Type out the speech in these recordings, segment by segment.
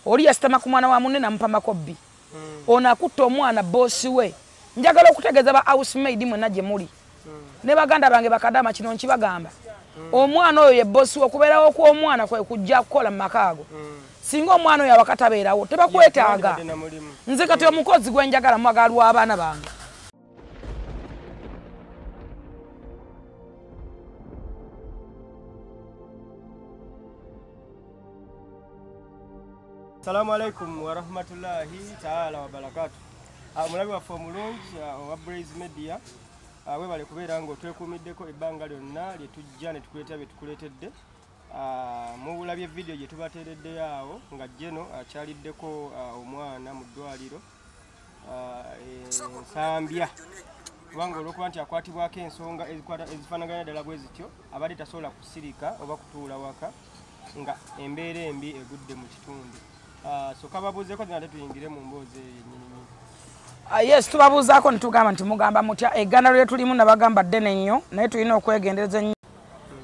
Oli yasitama ku mwana wa munne namupamako bbi. Ono akutta omwana boosi we. Njagala okutegeeza ba housemaid mwenna gye muli ne baganda bange bakadama, kino nkibagamba. Omwana oyo ye boosi we, okubeerawo kw'omwana kwe kujja kukola mu maka ago. Singa omwana oyo awaka tabeerawo, tebakwetaaga. Nze kati omukozi gwe njagala mwagalwa abaana bange. Assalamu alaikum warahmatullahi taala wabarakatu. Omulabi waffe omulungi owa Blaze Media, webale kubeera ng'otwekuumiddeko ebbanga lyonna lye tujja ne tukuleetera bye tukuleetedde. Mubulabye vidiyo gye tubateereddeyo awo nga Geno akyaliddeko omwana mu ddwaliro Nsambya, kubanga olw'okuba nti akwatibwako ensonga ezifaanagana ddala bwe zityo, abadde tasobola kusirika oba kutuula waka nga embeera embi egudde mu kitundu. So kababuuzeeko ate tuyingire mu mboozi eyo yennyini. Yes, tubabuuzaako ne tugamba nti mugamba mutya egganda lye tulimu, nabagamba ddene nnyo, naye tulina okwegendereza ennyo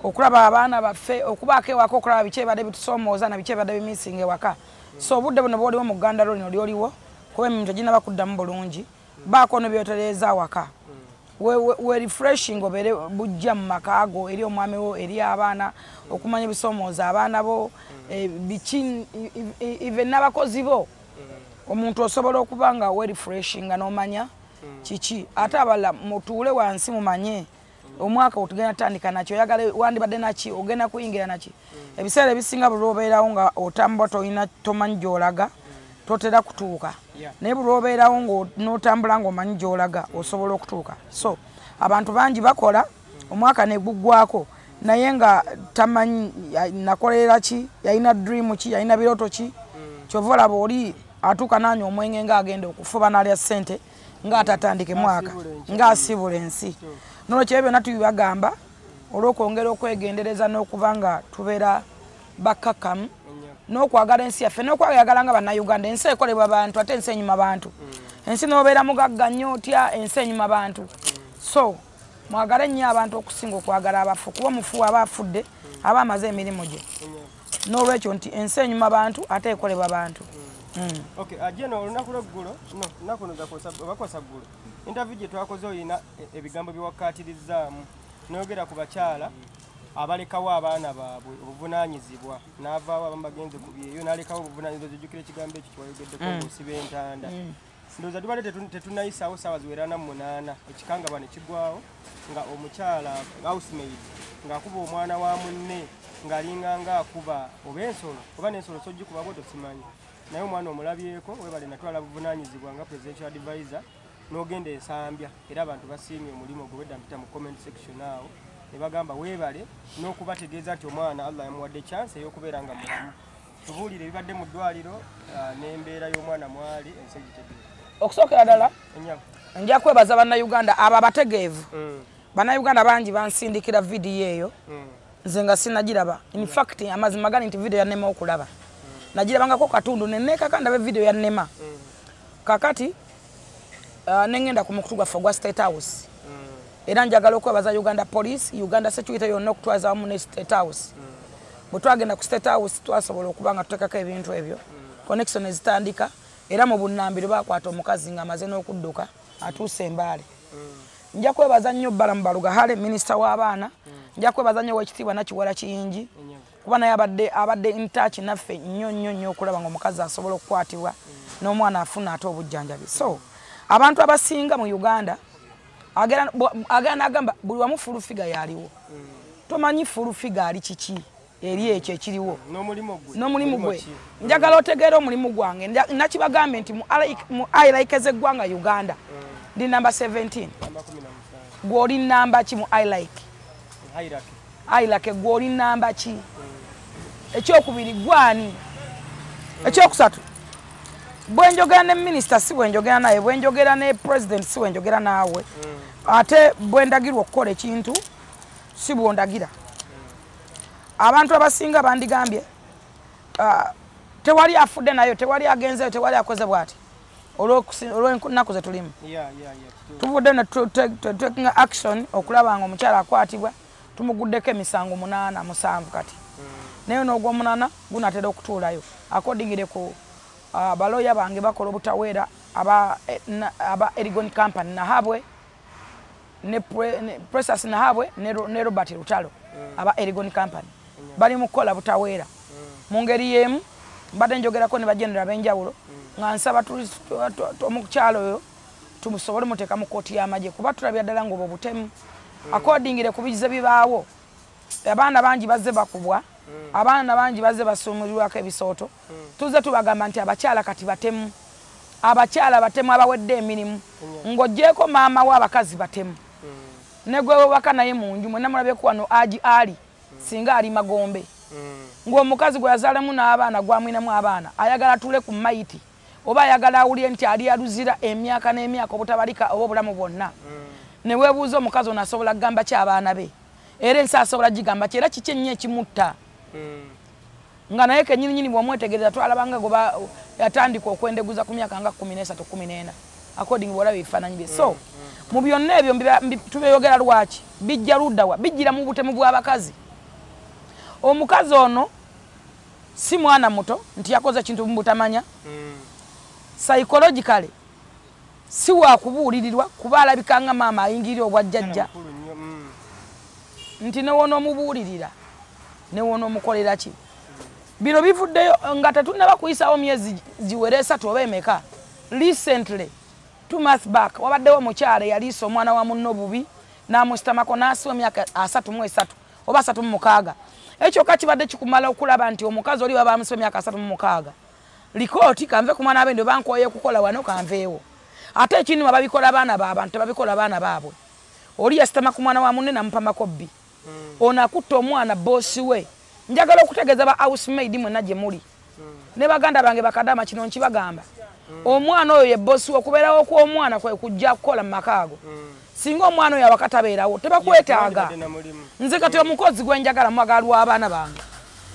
okulaba abaana baffe, okubaako ewaka, okulaba biki ebadde bitusoomooza na biki ebadde bimisinga ewaka. So obudde buno bwoliwo mu gganda lino lyoliwo, kuba emirimu teginnaba kuddamu bulungi, baako no byotereeza awaka. We refreshing, obeere bujja mu maka go, eri omwami wo, eri abaana, okumanya ebisoomooza abaana bo, biki, even n'abakozi bo. Omuntu osobola okuba nga we refreshinga n'omanya kiki. Ate abalala mutuule wansi mumanye omwaka otugenda tandika nakyo, oyagala wandibadde naki, ogenda kuyingira naki. Ebiseera ebisinga buli lw'obeerawo nga otambula tolina, tomanyi gy'olaga, totera kutuuka. Naye buli lw'obeerawo n'otambula ng'omanyi gy'olaga, osobola okutuuka. So abantu bangi bakola omwaka ne guggwako naye nga tamanyi nakolerera ki, yalina dream ki, yalina birooto ki. Kyova olaba oli atuuka n'anywa omwenge ng'agenda okufuba n'alya ssente ng'atatandike mwaka, ng'asiibula ensi. Nolwekyo ebyo byonna tubibagamba olw'okwongera okwegendereza n'okuba nga tubeera bakkakkamu n'okwagala ensi yaffe n'okwagala nga Bannayuganda. Ensi ekolebwa bantu, ate ensi enyuma bantu. Ensi n'obeera mugagga nnyo otya, ensi enyuma bantu. So mwagale nnyo abantu okusinga okwagala abafu, kuba omufu aba afudde aba amaze emirimu gye. N'olwekyo nti ensi enyuma bantu ate ekolebwa bantu. Okay, Geno, olunaku lweggulo, no, lunaku obakosa ggulo, interview gye twakoze oyina ebigambo byewakkaatirizzaamu n'oyogera ku bakyala abalekawo abaana baabwe obuvunaanyizibwa, n'avaawo abamu bagenze ku byeyo n'alekawo obuvunaanyizibwa. Zijjukira ekigambo ekyo kyewayogeddeko ng'osiba entanda. Ndowooza tubadde tetunnayisaawo ssaawa ziwera na 8, ekikangabwa ne kigwawo nga omukyala housemaid ng'akuba omwana wa munne ng'alinga ng'akuba oba ensolo oba n'ensolo sogikuba bw'otyo simanyi. Naye omwana omulabyeko, webale natwala buvunaanyizibwa nga presidential advisor n'ogenda Ensambya, era abantu basiimye omulimu gwe. Wedda mpita mu comment section awo ne bagamba weebale n'okubategeeza nti omwana Allah yamuwadde chance ey'okubeera nga mulamu. Tubuulire ebibadde mu ddwaliro n'embeera y'omwana mwali, ensi egitegeera. Okusookera ddala nja kwebaza Bannayuganda abo abategeevu. Bannayuganda bangi bansindikira vidiyo eyo, nze nga sinnagiraba. In fact, amazima gali nti vidiyo yannema okulaba. Nagirabangako katundu neneekaka ndabe vidiyo yannema. Kakati nengenda ku mukutu gwaffe ogwa State House. Era njagala okwebaza Uganda Police, Uganda Security yonna okutwaza wamu ne State House. Bwe twagenda ku State House twasobola okuba nga tuteekako ebintu ebyo, connection ezitandika, era mu bunnambiro bakwata omukazi ng'amaze n'okudduka atuuse Embaale. Nja kwebaza nnyo Balamu Barugahare, minisita w'abaana. Nja kwebaza nnyo Oweekitiibwa Nakiwala Kiyingi, kuba naye abadde in touch naffe nnyo nnyo nnyo okulaba ng'omukazi asobola okukwatibwa n'omwana afuna ate obujjanjabi. So abantu abasinga mu Uganda agenda n'agamba buli wamu full figure yaliwo. Tomanyi full figure ali kiki eri ekyo ekiriwo n'omulimu gwe. Njagala otegeera omulimu gwange. Nakibagambe nti mu hierarchy z'eggwanga Uganda ndi namba 17. Gw'oli namba ki mu hierarchy? Hierarchy gw'oli namba ki? Ekyokubiri gwani? Ekyokusatu, bwe njogera ne minisita si bwe njogera naye, bwe njogera ne president si bwe njogera naawe, ate bwe ndagirwa okukola ekintu si bwondagira. Abantu abasinga bandigambye tewali afudde nayo, tewali agenzeyo, tewali akoze bw'ati olw'ennaku ze tulimu. Tuvudde ne taking action okulaba nga omukyala akwatibwa, tumuguddeko emisango 8 7 kati. Naye n'ogw'omunaana gunatera okutuulayo accordingly ku Abaloya bange bakola obutaweera aba Erigon Company Nahabwe ne Precious Nahabwe ne Robert Lutalo aba Erigon Company bali mu kukola butaweera. Mu ngeri y'emu mbadde njogerako ne bagenera ab'enjawulo nga nsaba omukyalo oyo tumusobole muteeka mu kkooti y'amagye kuba tulabya ddala ng'obwo butemu. Accordingly ku bizibu bibaawo, abaana bangi bazze bakubwa, abaana bangi bazze basuumulirwako ebisooto. Tuzze tubagamba nti abakyala kati batemu, abakyala batemu abawedde emirimu. Ng'oggyeko maama w'abakazi batemu ne gwe wewaka naye mu nju mwenna mulabyeko wano Aji Ali singa ali magombe ng'omukazi gwe yazaalemu n'abaana gwamwinamu abaana ayagala atule ku mayiti oba ayagala awulire nti ali aluzira emyaka n'emyaka obutabalika oba obulamu bwonna. Ne weebuuza omukazi ono asobola kugamba ki abaana be, era ensi asobola gigamba ki, era kiki ennyo ekimutta. Nga naye kennyininyini bw'omwetegereza twalabanga goba yatandika okwendeguza ku myaka nga 13 14 according bw'olaba ebifaananyi bye. So mu byonna ebyo tubyogera lwaki bijja luddawa, bijjira mu butemu bw'abakazi. Omukazi ono si mwana muto nti yakoze ekintu mu butamanya. Psychologically si wakubuulirirwa kuba alabika nga maama ayingirira obwajjajja nti newonoomubuulirira newonoomukolera ki. Bino bivuddeyo nga tetunnaba kuyisaawo myezi giwera 3 oba emeka. Recently 2 months back wabaddewo omukyala eyaliisa omwana wa munno bubi n'amusitamako n'asiba emyaka 33 oba 36. Ekyo kibadde kikumala okulaba nti omukazi oli baba amusiba emyaka 36 likooti kanve ku mwana abende oba nkooye kukola wano kanveewo. Ate ekinuma babikola abaana b'abantu tebabikola abaana baabwe. Oli yasitama ku mwana wa munne namupamako bbi. Ono akutta omwana boosi we. Njagala okutegeeza ba housemaid mwenna gye muli ne baganda bange bakadama kino nkibagamba. Omwana oyo ye boosi we, okubeerawo kw'omwana kwe kujja kukola mu maka ago. Singa omwana oyo awaka tabeerawo tebakwetaaga. Nze kati omukozi gwe njagala mwagalwa abaana bange.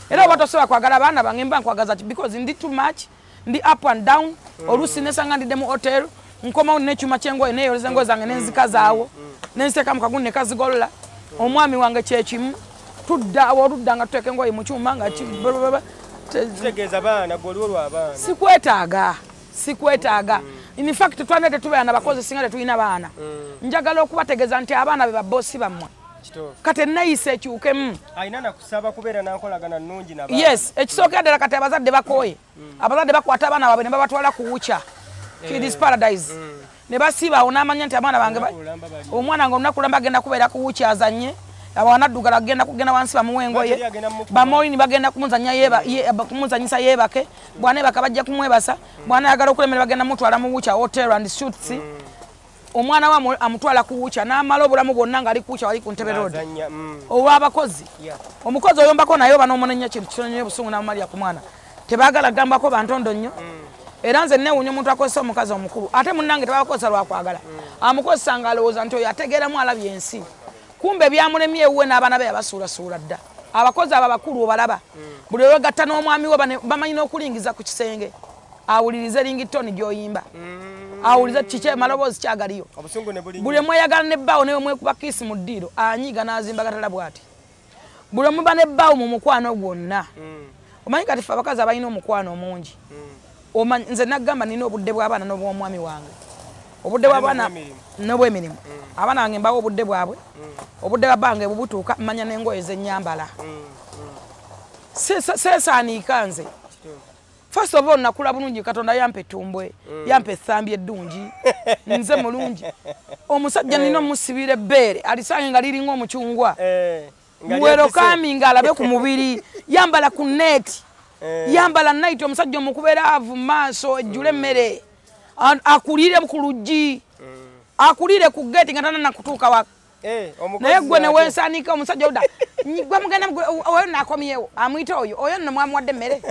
Era oba tosobola kwagala abaana bange mba nkwagaza ki, because ndi too much, ndi up and down. Oluusi nesanga ndidde mu hotel nkomawo n'ekyuma ky'engoye neeyoleza engoye zange nenzikazaawo nenziteeka mu kagundi ne kazigolola. Omwami wange kyekimu tudda awo oludda nga tuteeka engoye mu kyuma nga kitegeeza baana gwe oliwo lw'abaana. Sikwetaaga, sikwetaaga. In fact twana tetubeera nabakozi singa tetulina baana. Njagala okubategeeza nti abaana be baboosi bammwe. Kati enneyisa ekyukemu. Alina nakusaba kubeera n'ankolagana nnungi n'abaana. Yes, ekisookera ddala kati abazadde bakooye. Abazadde bakwata abaana baabwe ne babatwala ku Wucha Kids Paradise. Ne basiiba awo n'amanya nti abaana bange omwana nga olunaku lwamba agenda kubeera ku Wucha azannye, abanaddugala agenda kugenda wansi bamuwe engoye, bamoyini bagenda kumuzanyisa yeebake, bw'aneebaka bajja kumwebasa, bw'anaayagala okulemera bagenda mutwala mu Wucha Hotel and Suites. Omwana we amutwala ku Wucha n'amala obulamu bwonna ng'ali ku Wucha wali ku Ntebe Road. Olw'abakozi. Omukozi oyombako naye oba n'omunenya kintu kitono nnyo obusungu n'amumalira ku mwana. Tebaagala kugambako bantondo nnyo. Era nze neewuunya omuntu akozesa omukazi omukulu ate munnange tebabakozesa lwakwagala. Amukozesa ng'alowooza nti oyo ategeeramu alabye ensi. Kumbe byamulemye ewuwe n'abaana be yabasuulasuula dda. Abakozi abo abakulu obalaba buli lwe gatta n'omwami we bamanyi n'okulingiza ku kisenge awulirize ringtone gy'oyimba, awulirize kiki amaloboozi kyagaliyo. Buli mweyagala n'ebbaawo ne mwekuba kiisi mu ddiiro anyiiga n'azimba gatala bw'ati. Buli omuba n'ebbaawo mu mukwano gwonna. Omanyi kati ffe abakazi abalina omukwano omungi. Nze nagamba nina obudde bw'abaana n'obw'omwami wange. Obudde bw'abaana n'obw'emirimu. Abaana bange mbawa obudde bwabwe. Obudde bwa bange bubutuuka mmanya n'engoye ze nnyambala. Seesaaniika nze. First of all nakula bulungi, Katonda yampa ettumbwe, yampa essambi eddungi, nze mulungi. Omusajja nina omusibira ebbeere alisange nga liringa omucungwa. Muwerokami ng'alabe ku mubiri, yambala ku neeti, yambala night omusajja omukubeera avu mu maaso ejjule emmere, akulire ku luggi, akulire ku geeti nga tanna kutuuka waka. Naye gwe ne weesaanika omusajja odda gwe mugenda oyo naakomyewo amuyita oyo oyo nno mwamuwadde emmere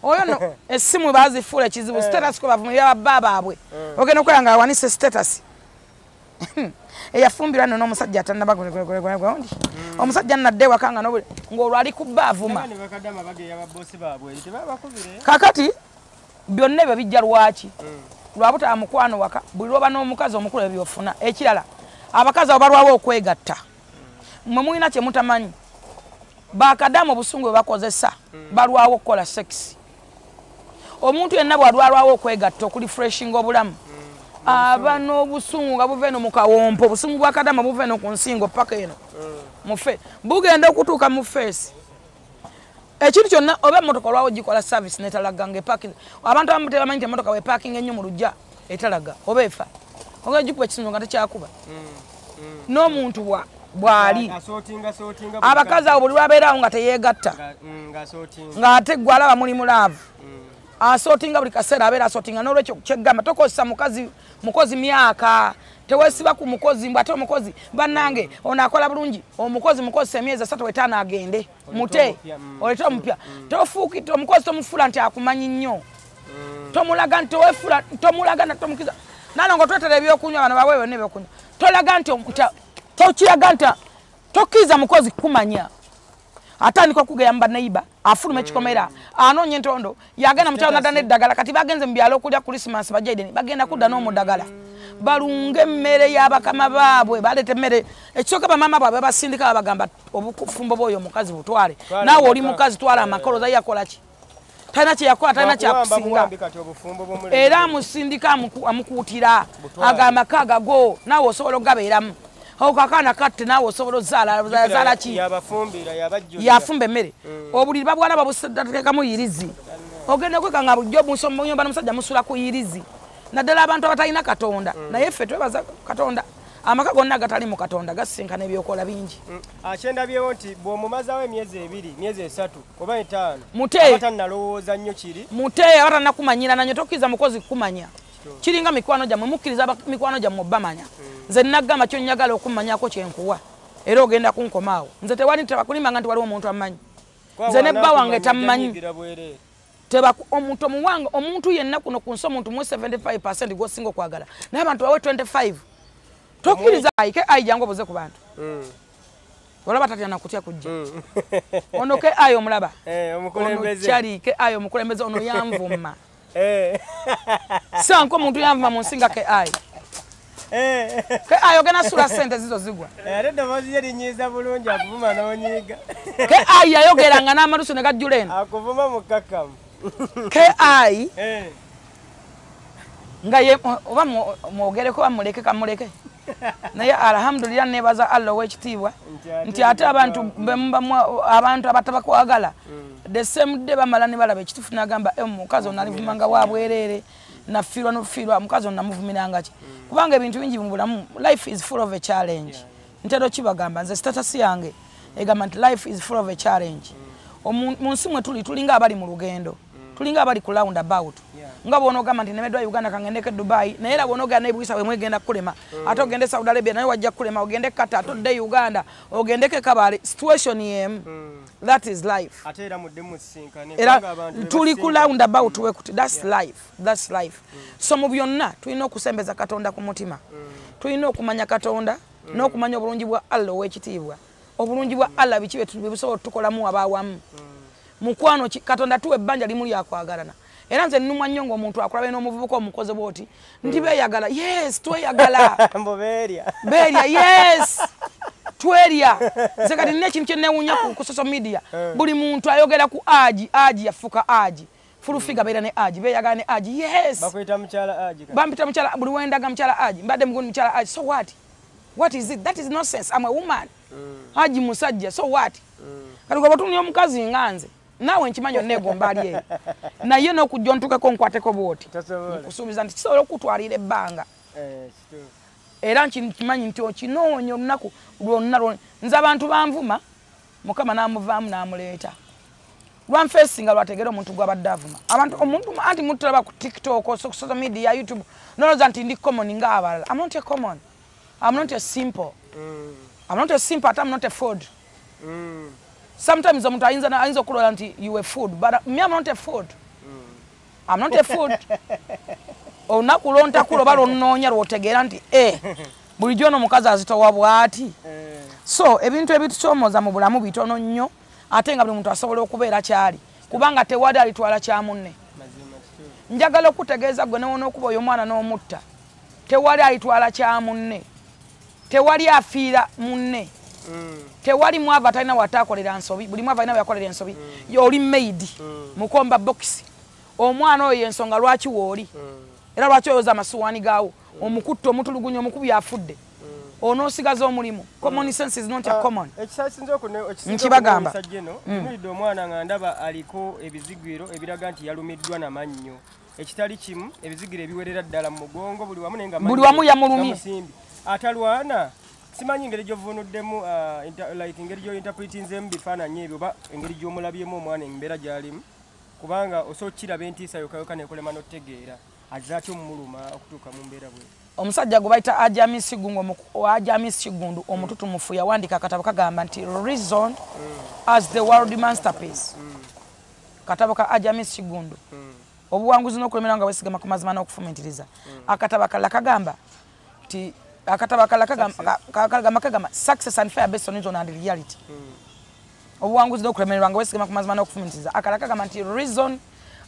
oyo nno essimu baazifuula ekizibu status kwe bavumirira babba baabwe. Ogenda okulaba nga awanise status eyafumbirwa nno n'omusajja atannaba gundi omusajja nnadde ewaka nga ng'olwo ali ku bba avuma. Kaakati byonna ebyo bijja lwaki? Lwabutaba mukwano waka buli lw'oba n'omukazi omukulu ebyo by'ofuna. Ekirala abakazi abo balwawo okwegatta. Mmwe mulina kye mutamanyi. Bakadamu obusungu bwe bakozesa balwawo okukola sex. Omuntu yenna bw'alwalwawo okwegatta okurefreshinga obulamu, aba n'obusungu nga buva eno mu kawompo, obusungu bwa kadama buva eno ku nsingo paka eno mufe, bugenda okutuuka mu feesi. Ekintu kyonna oba emmotoka olwawo gikola service netalaga nga eparking. Abantu abamu tebamanyi nti emmotoka weparking ennyo mu luggya etalaga oba efa, ogenda gikuba ekisungu nga tekyakuba. N'omuntu bw'ali abakazi abo buli lwabeerawo nga teyeegatta, ng'ate gwe alaba muli mu love, asootinga buli kaseera, abeera asootinga. N'olwekyo kyeggamba tokozesa mukazi mukozi myaka, teweesiba ku mukozi mbw ate omukozi bannange ono akola bulungi. Omukozi mukozesa emyezi 3 5 agende mute olete omupya. Tofuukita omukozi, tomufuula nti akumanyi nnyo, tomulaga nti towefuula, tomulaga tomukiza nalongo twetera ebyokunywa, bano bawewe byonna ebyokunywa. Tolaga nti tokiraga nti tokkiriza mukozi kumanya. Atandika okugeya mu baneiba, afuluma ekikomera, anoonya entondo, yagenda mu kyalo nadda n'eddagala. Kati bagenze mu byalo okulya Christmas, bajaideni bagenda kudda n'omudagala, balunge emmere y'abakama baabwe, baleeta emmere. Ekisooka bamaama baabwe babasindika, babagamba obufumbo bw'oyo omukazi butwale, naawe oli mukazi twala amakolo. Zaye yakola ki? Talina kyeyakola, talina kyakusinga. Era amusindika, amukuutira, aga amaka gago naawe osobola okugabeeramu, ako akaana katte naawe osobola ozaala zaala ki, yafumba emmere. Obuliri babwana babuteekamu yirizi, ogenda kweka nga bulijjo munyumba n'omusajja musula ku yirizi, naddala abantu abatalina Katonda. Naye ffe twebaza Katonda, amaka gonna agatali mu Katonda gasisinkana ebyokola bingi. Akyendabyewo nti bw'omumazawo emyezi 2, myezi 3 oba 5, mute abatannalowooza nnyo kiri mute, abatannakumanyira nanyo. Tokkiriza mukozi kukumanya, kiringa mikwano gyammwe, mukkiriza mikwano gyammwe obbamanya. Nze nagamba kyo njagala okumanyako kyenkuwa, era ogenda kunkomaawo. Nze tewali tebakulimbanga nti waliwo omuntu ammanyi, nze ne bba wange tammanyi. Omuntu omuwanga, omuntu yenna kuno ku nsi, omuntu mu 75% gw'osinga okwagala, naye abantu bawe 25. Tokkiriza ayike ayi jangu obuze ku bantu. Olaba tatya nakutya kujja. Ono ke ayi omulaba, ono kyali ke ayi omukulembeze, ono yanvuma. Sanko omuntu yanvuma mu nsi nga ke ayi. Ke ayi ogenda sula ssente zizo zigwa. Ate eddoboozi lye linyiiza bulungi, akuvuma n'onyiiga. Ke ayi yayogeranga n'amalusu ne gajjula eno. Akuvuma mukkakkamu. Ke ayi nga ye oba mwogereko oba muleke kamuleke. Naye alhamdulillah nebaza Allah ow'ekitiibwa nti ate abantu abantu abatabakwagala the same day bamala ne balaba ekituufu, n'agamba omukazi ono alivumanga wa bwereere, nafiirwa n'okufiirwa, omukazi ono namuvumiranga ki? Kubanga ebintu bingi mu bulamu, life is full of a challenge. Ntera okibagamba, nze status yange egamba nti life is full of a challenge. Mu nsi mwe tuli, tulinga abali mu lugendo, tulinga abali ku round about. Nga bw'onoogamba nti nemeddwa Uganda kangendeko e Dubai, naye era bw'onoogenda n'ebuyisa bwe mwegenda kukulema, ate ogende Saudi Arabia naye wajja kukulema, ogende Qatar, ate odde Uganda, ogendeko e Kabale, situation y'emu. That is life. Ate era mudde musisinkane. Era tuli ku round about wekuti. That's life, that's life. So mu byonna tulina okusembeza Katonda ku mutima, tulina okumanya Katonda n'okumanya obulungi bwa Allah ow'ekitiibwa. Obulungi bwa Allah biki bye busobola otutukolamu abawamu mukwano ki? Katonda tuwa ebbanja limu lyakwagalana. Era nze nnumwa nnyo ng'omuntu akulabe n'omuvubuka omukozi bw'oti nti beeyagala. Yes, tweyagala. Mbu beerya. Beerya, yes, twerya. Nze kati nina ekintu kyenewuunya ku social media, buli muntu ayogera ku aji aji yafuka aji fulufiga, beera ne aji, beeyagala ne aji, yes. Bakuyita mukyala aji kati. Bampita mukyala, buli wendaga mukyala aji, mbadde mugundi mukyala aji. So what? What is it? That is nonsense. I'm a woman. Aji musajja, so what? Kati gwe bwotunulira omukazi nga nze, naawe nkimanyi onneegomba ali eyo, naye n'okujja ontukeko nkwateko bwoti, Tosobola. nkusuubiza nti kisobola okukutwalira ebbanga. Kituufu. Era nkimanyi nti okinoonya olunaku lwonna lwonna. Nze abantu banvuma, Mukama n'amuvaamu n'amuleeta lwanfeesinga lwategera omuntu gwabadde avuma abantu. Omuntu anti mutulaba ku TikTok, ku social media, YouTube, nolowooza nti ndi common ng'abalala. I'm not a common, I'm not a simple, I'm not a simple, ate I'm not a food. Sometimes omuntu ayinza okulowooza nti you a food, but me, I'm not a food, I'm not a food. Olunaku lwontakula oba lwonnoonya lwotegeera nti e bulijjo ono omukazi azitowa bw'ati. So ebintu ebitusoomooza mu bulamu bitono nnyo, ate nga buli muntu asobola okubeera kyali, kubanga tewali alitwala kya munne. Mazima, kituufu. Njagala okutegeeza gwe newona okuba oyo omwana n'omutta, tewali alitwala kya munne, tewali afiira munne. Tewali mwavu atalina wataakolera nsobi, buli mwavu alina weyakolera ensobi. Oli maid mukomba bokisi, Omwana oyo ensonga lwaki wooli, era lwaki oyoza amasuwaani gaawo, omukutta omutulugunya omukubi afudde, onoosigaza omulimu. Common sense is not a common. Nkibagamba nulidde omwana nga ndaba aliko ebizigiro ebiraga nti yalumiddwa namannyo, ekitali kimu ebizigiro ebiwerera ddala mu mugongo buli wamu, naye nga buli wamu yamulumye atalwana. Simanyi engeri gy'ovunuddemu, like engeri gy'ointerpretinzeemu bifaananyi ebyo oba engeri gy'omulabyemu omwana embeera gy'alimu, kubanga osobola okukiraba entiisa yokayoka nekulema n'okutegeera azze atya omuluma okutuuka mu mbeera bwe. Omusajja gwe bayita Ajamisi Kigundu omututumufu yawandiika akatabo kagamba nti Reason as the World Masterpiece. Katabo ka Ajamisi Kigundu, obuwanguzi n'okulemera nga weesigama ku mazima n'okufumintiriza. Akatabo akalala kagamba nti, akatabo akalala kagamba Success and Failure Based on Reason and Reality. Obuwanguzi n'okulemererwa nga weesigama ku mazima n'okufumintiriza. Akalala kagamba nti Reason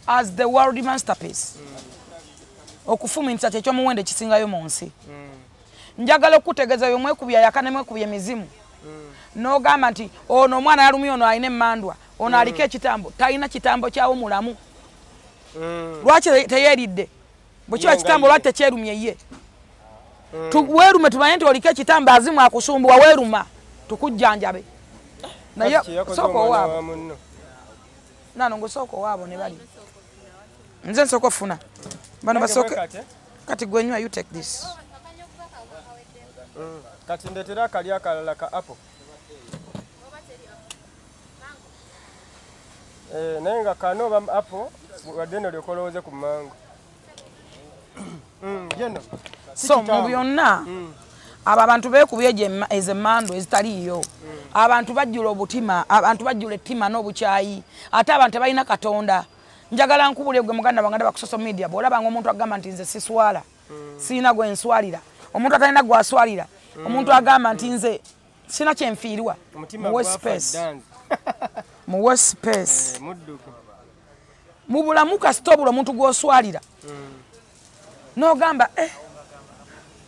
as the World Masterpiece. Okufumintiriza kyekyomuwendo ekisingayo mu nsi. Njagala okutegeeza bwe mwekubya yaka ne mwekubya emizimu, n'ogamba nti ono omwana yalumye, ono alina emmandwa, ono aliko ekitambo. Talina kitambo kyawo mulamu. Lwaki teyeeridde? Bwe kiba kitambo, lwaki tekyerumye ye? Weerume tumanye nti oliko ekitambo, azimu akusumbuwa, weeruma tukujjanjabe. Naye sooka owaabo nano ngosooka owaabo ne bali nze nsooka ofuna bano basooke. Kati gwe nywa, you take this. Kati ndetera akali akalala ka apple. Naye nga kano oba apple, wadde nno olyoka olowooze ku mango. Geno. So mu byonna, abo abantu beekubye ezo emmandwa ezitaliiyo. Abantu bajjula obutima, abantu bajjula ettima n'obukyayi, ate abantu tebalina Katonda. Njagala nkubulye gwe muganda wange ndaba ku social media, bw'olabanga omuntu agamba nti nze siswala, sirina gwe nswalira, omuntu atalina gwaswalira, omuntu agamba nti nze sina kyenfiirwa, muwe space, muwe space. Mu bulamu kasita obula omuntu gw'oswalira, n'ogamba eh,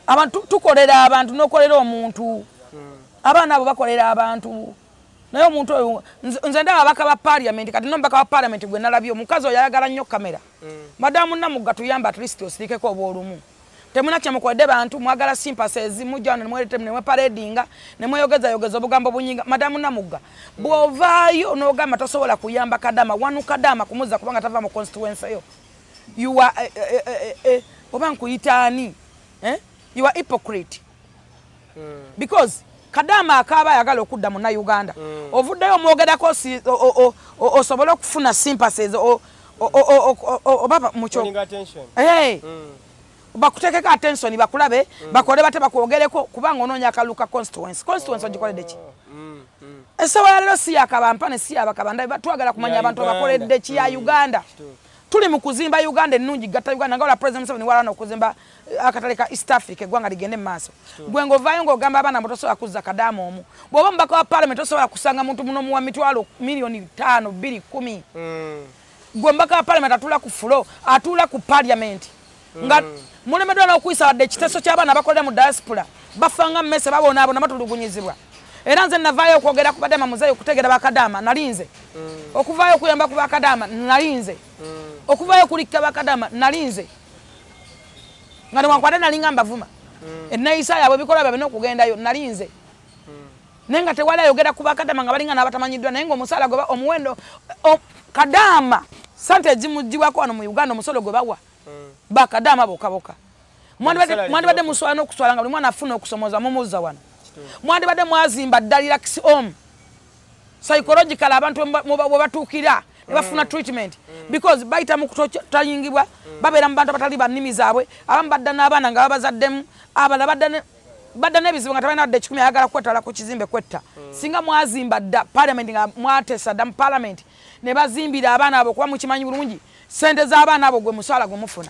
abantu tukolera abantu, n'okolera omuntu, abaana abo bakolera abantu. Naye omuntu oyo nze ndaba ababaka ba parliament. Kati nomubaka wa parliament gwe nalabye, omukazi oyo ayagala nnyo kamera, madamu Namugga, tuyamba at least osirikeko oba olumu. Temuna kyemukoledde bantu, mwagala sympathies, mujja wano nemweparedinga nemweyogezayogeza obugambo bunyinga. Madamu Namugga, bw'ovaayo n'ogamba tosobola kuyamba kadama wanu, kadama kumuzza kubanga tava mu constituency yo, you are oba nkuyita ani, eh? You are hypocrite, because kadama akaaba ayagala okudda munnauganda, ovuddeyo omwogerako osobole okufuna sympathies oba mukyo bakuteekeko attention, bakulabe, bakole bate bakwogereko, kubanga onoonya akalulu ka constituency. Constituency ogikoledde ki? Essaawa ya leero si yakabampane, si yabakabanda. Twagala kumanya abantu abakoledde ki ya Uganda. Tuli mu kuzimba Uganda ennungi, gatta Uganda nga wala President Museveni walana okuzimba akatale ka East Africa, eggwanga ligende mu maaso. Gwe ng'ovaayo ng'ogamba abaana mbu tosobola kuzza kadaama omu, bw'oba mubaka wa parliament tosobola kusanga muntu muno muwa mitwalo 5 miliyoni 2 10. Gwe mubaka wa parliament atuula ku floor, atuula ku parliament, nga mulemeddwa n'okuyisa wadde ekiteeso ky'abaana abakolera mu diaspora, bafanga mmese, babonaabona, batulugunyizibwa. Era nze navaayo okwogera ku badama muzeeyo okutegeera bakadaama, nalinze okuvaayo okuyamba ku bakadaama, nalinze okuvaayo okulikka bakadaama, nalinze nga newankubadde nalinga mbavuma enneeyisa yaabwe, ebikolwa byabwe n'okugendayo, nalinze naye nga tewali ayogera ku bakadaama, nga balinga n'abatamanyiddwa. Naye ngaomusaala gwe omuwendo kadaama sente ezimugibwako wano mu Uganda, omusolo gwe bawa bakadaama bokka bokka, mwandibadde muswala n'okuswala nga buli mwana afuna okusomoza mumuzza wano. Mwandibadde mwazimba dda relax home psychological, abantu we batuukira ne bafuna treatment, because bayita mu kutayingibwa, babeera mu bantu abatali bannimi zaabwe, abamu badda n'abaana nga babazaddemu, abalala badda n'ebizibu nga tabalina wadde 100, ayagala kwetwala ku kizimbe kwetta. Singa mwazimba dda parliament, nga mwateesa dda mu parliament ne bazimbira abaana abo, kuba mukimanyi bulungi sente z'abaana abo gwe musaala gwe mufuna,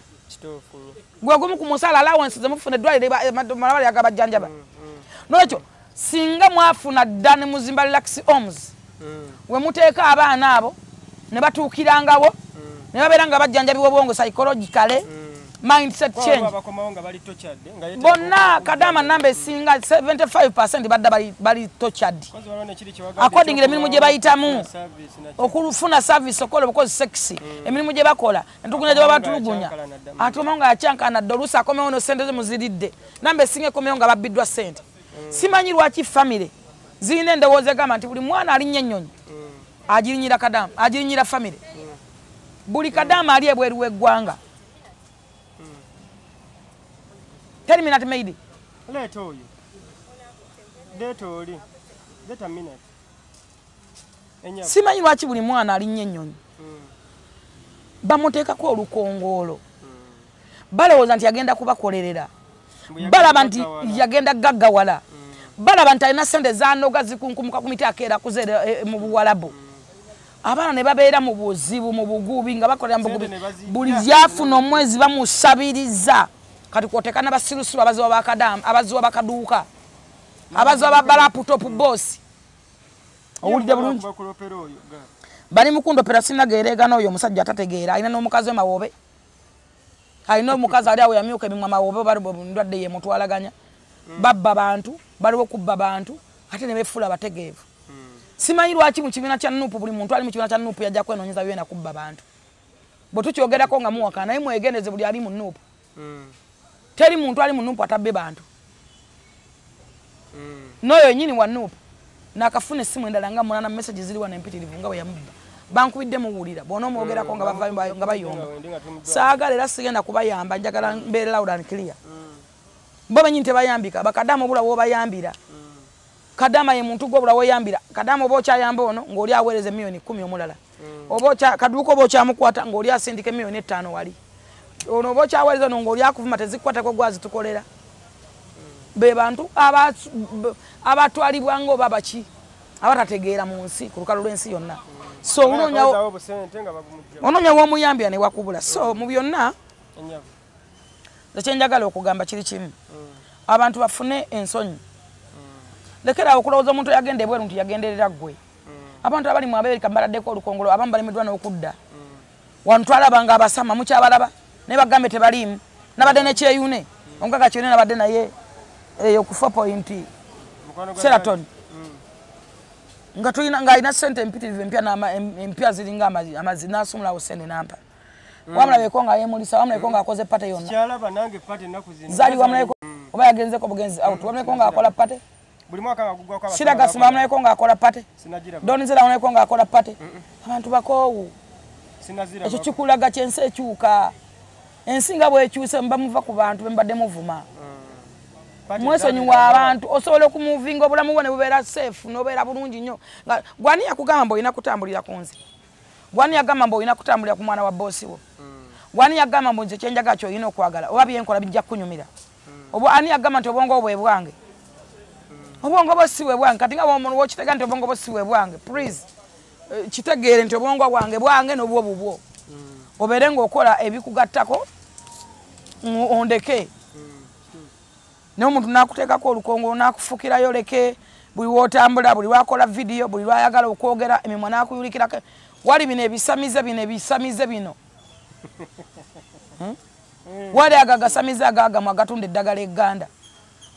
gwe gumu ku musaala, allowance zemufuna, eddwaliro malwaliro agabajjanjaba. Nolwekyo singa mwafuna dda ne muzimba relax homes we muteeka abaana abo ne batuukirangawo ne babeera nga bajjanjabibwa obwongo psychologically. Mindset change. Bonna kadama namba esinga 75% badda bali tortured. According to emirimu gye bayitamu okufuna service okola because sexy emirimu gye bakola entugunya gye babatulugunya ate nga yakyankana dda oluusi akomewo no sente ze muziridde namba esinga ekomewo nga babbiddwa sente. Simanyi lwaki family zirina endowooza egamba nti buli mwana alinnya ennyonyi agirinyira kadama, agirinyira family. Buli kadama ali ebweru w'eggwanga. Tell me not made. Let all you. Let all you. Let a minute. Simanyi lwaki buli mwana alinnya ennyonyi bamuteekako olukongoolo. Balowooza nti yagenda kubakolerera, balaba nti yagenda gaggawala, balaba nti alina sente zanoga zikunkumuka ku miti akeera kuzeera mu Buwalabu. Abaana ne babeera mu buzibu mu bugubi nga bakolera mu bugubi, buli lyafuna omwezi bamusabiriza. Kati kwoteeka n'abasirusiru abaziwa bakadamu, abaziwa bakaduuka, abaziwa ba laptop boss. Owulidde bulungi? Bali mukundopera sinageeregana oyo omusajja atategeera, alina n'omukazi we Mawobe, alina omukazi ali awo yamyuka emimwa Mawobe, bali ndwadde ye mutwalaganya. Babba bantu, baliwo kubba bantu, ate ne beefuula abategeevu. Simanyi lwaki mu kibiina kya NUP buli muntu ali mu kibiina kya NUP yajja kwenoonyeza byena kubba bantu. Bwe tukyogerako nga muwakana, naye mwegendereze buli ali mu NUP. Teri muntu ali mu NUP atabbe bantu. N'oyo yennyini wa NUP nakafuna essimu endala nga 8 message ziri wano empitirivu nga bwe yamubba. Bankubidde muwulira bw'onoomwogerako nga bavayo nga bayomba. Saagala era sigenda kubayamba, njagala mbeere loud and clear. Bo bennyini tebayambika, bakadaama obula w'obayambira. Kadama ye muntu gw'obula w'oyambira. Kadama oba okyayamba ono ng'oli aweereza 10,000,000 omulala. Oba kaduuka oba okyamukwata ng'oli asindika 5,000,000 wali. Ono oba okyaweereza ono ng'oli akuvuma tezikwatako gwazitukolera. Be bantu abatwalibwa ng'oba baki abatategeera mu nsi ku lukalu lw'ensi yonna. So onoonya w'omuyambira ne wakubula. So mu byonna nze kye njagala okugamba kiri kimu, abantu bafune ensonyi. Lekera okulowooza omuntu yagenda ebweru nti yagenderera ggwe. Abantu abali mu Amerika mbaladdeko olukongolo, abamu balemeddwa n'okudda. Wano twalabanga abasama mukyabalaba naye bagambe tebaliimu. Nabadde ne Kyeyune, omugaga Kyeyune nabadde naye eyo ku 4 point Sheraton. Nga tulina ng'alina ssente empitirivu empya empya ziringa amazzi n'asumulawo ssente n'ampa. Wamulabeko nga yeemulisa, wamulabeko ng'akoze party yonna. Kyalaba nange party ennaku zino. Zali wamulabeko oba yagenzeko bugenzi out, wamulabeko ng'akola party. Buli mwaka nga gugwako abasama. Siragasima wamulabeko ng'akola party. Don Zella wamulabeko ng'akola party. Abantu bakoowu. Ekyo kikulaga ky'ensi ekyuka. Ensi nga bw'ekyuse muba muva ku bantu be mbadde muvuma. Mwesonyiwa abantu, osobola okumuvinga obulamu bwo ne bubeera safe n'obeera bulungi nnyo. Gwani yakugamba mbu olina kutambulira ku nze? Gwani yagamba mbu olina kutambulira ku mwana wa boosi wo? Gwani yagamba mbu nze kye njagala ky'olina okwagala oba byenkola bijja kukunyumira? Oba ani yagamba nti obwongo bwe bwange? Obwongo bwo si bwe bwange. Kati nga w'okitegeera nti obwongo bwo si bwe bwange, please kitegeere nti obwongo bwange bwange n'obwo bubwo. Obeere ng'okola ebikugattako ondeke. Naye omuntu n'akuteekako olukongo n'akufukirayo leke buli w'otambula, buli lw'akola vidiyo, buli lw'ayagala okwogera emimwa n'akuyulikirako. Wali bino ebisamize bino ebisamize bino. Wali ago agasamize agaagamu agatunda eddagala egganda.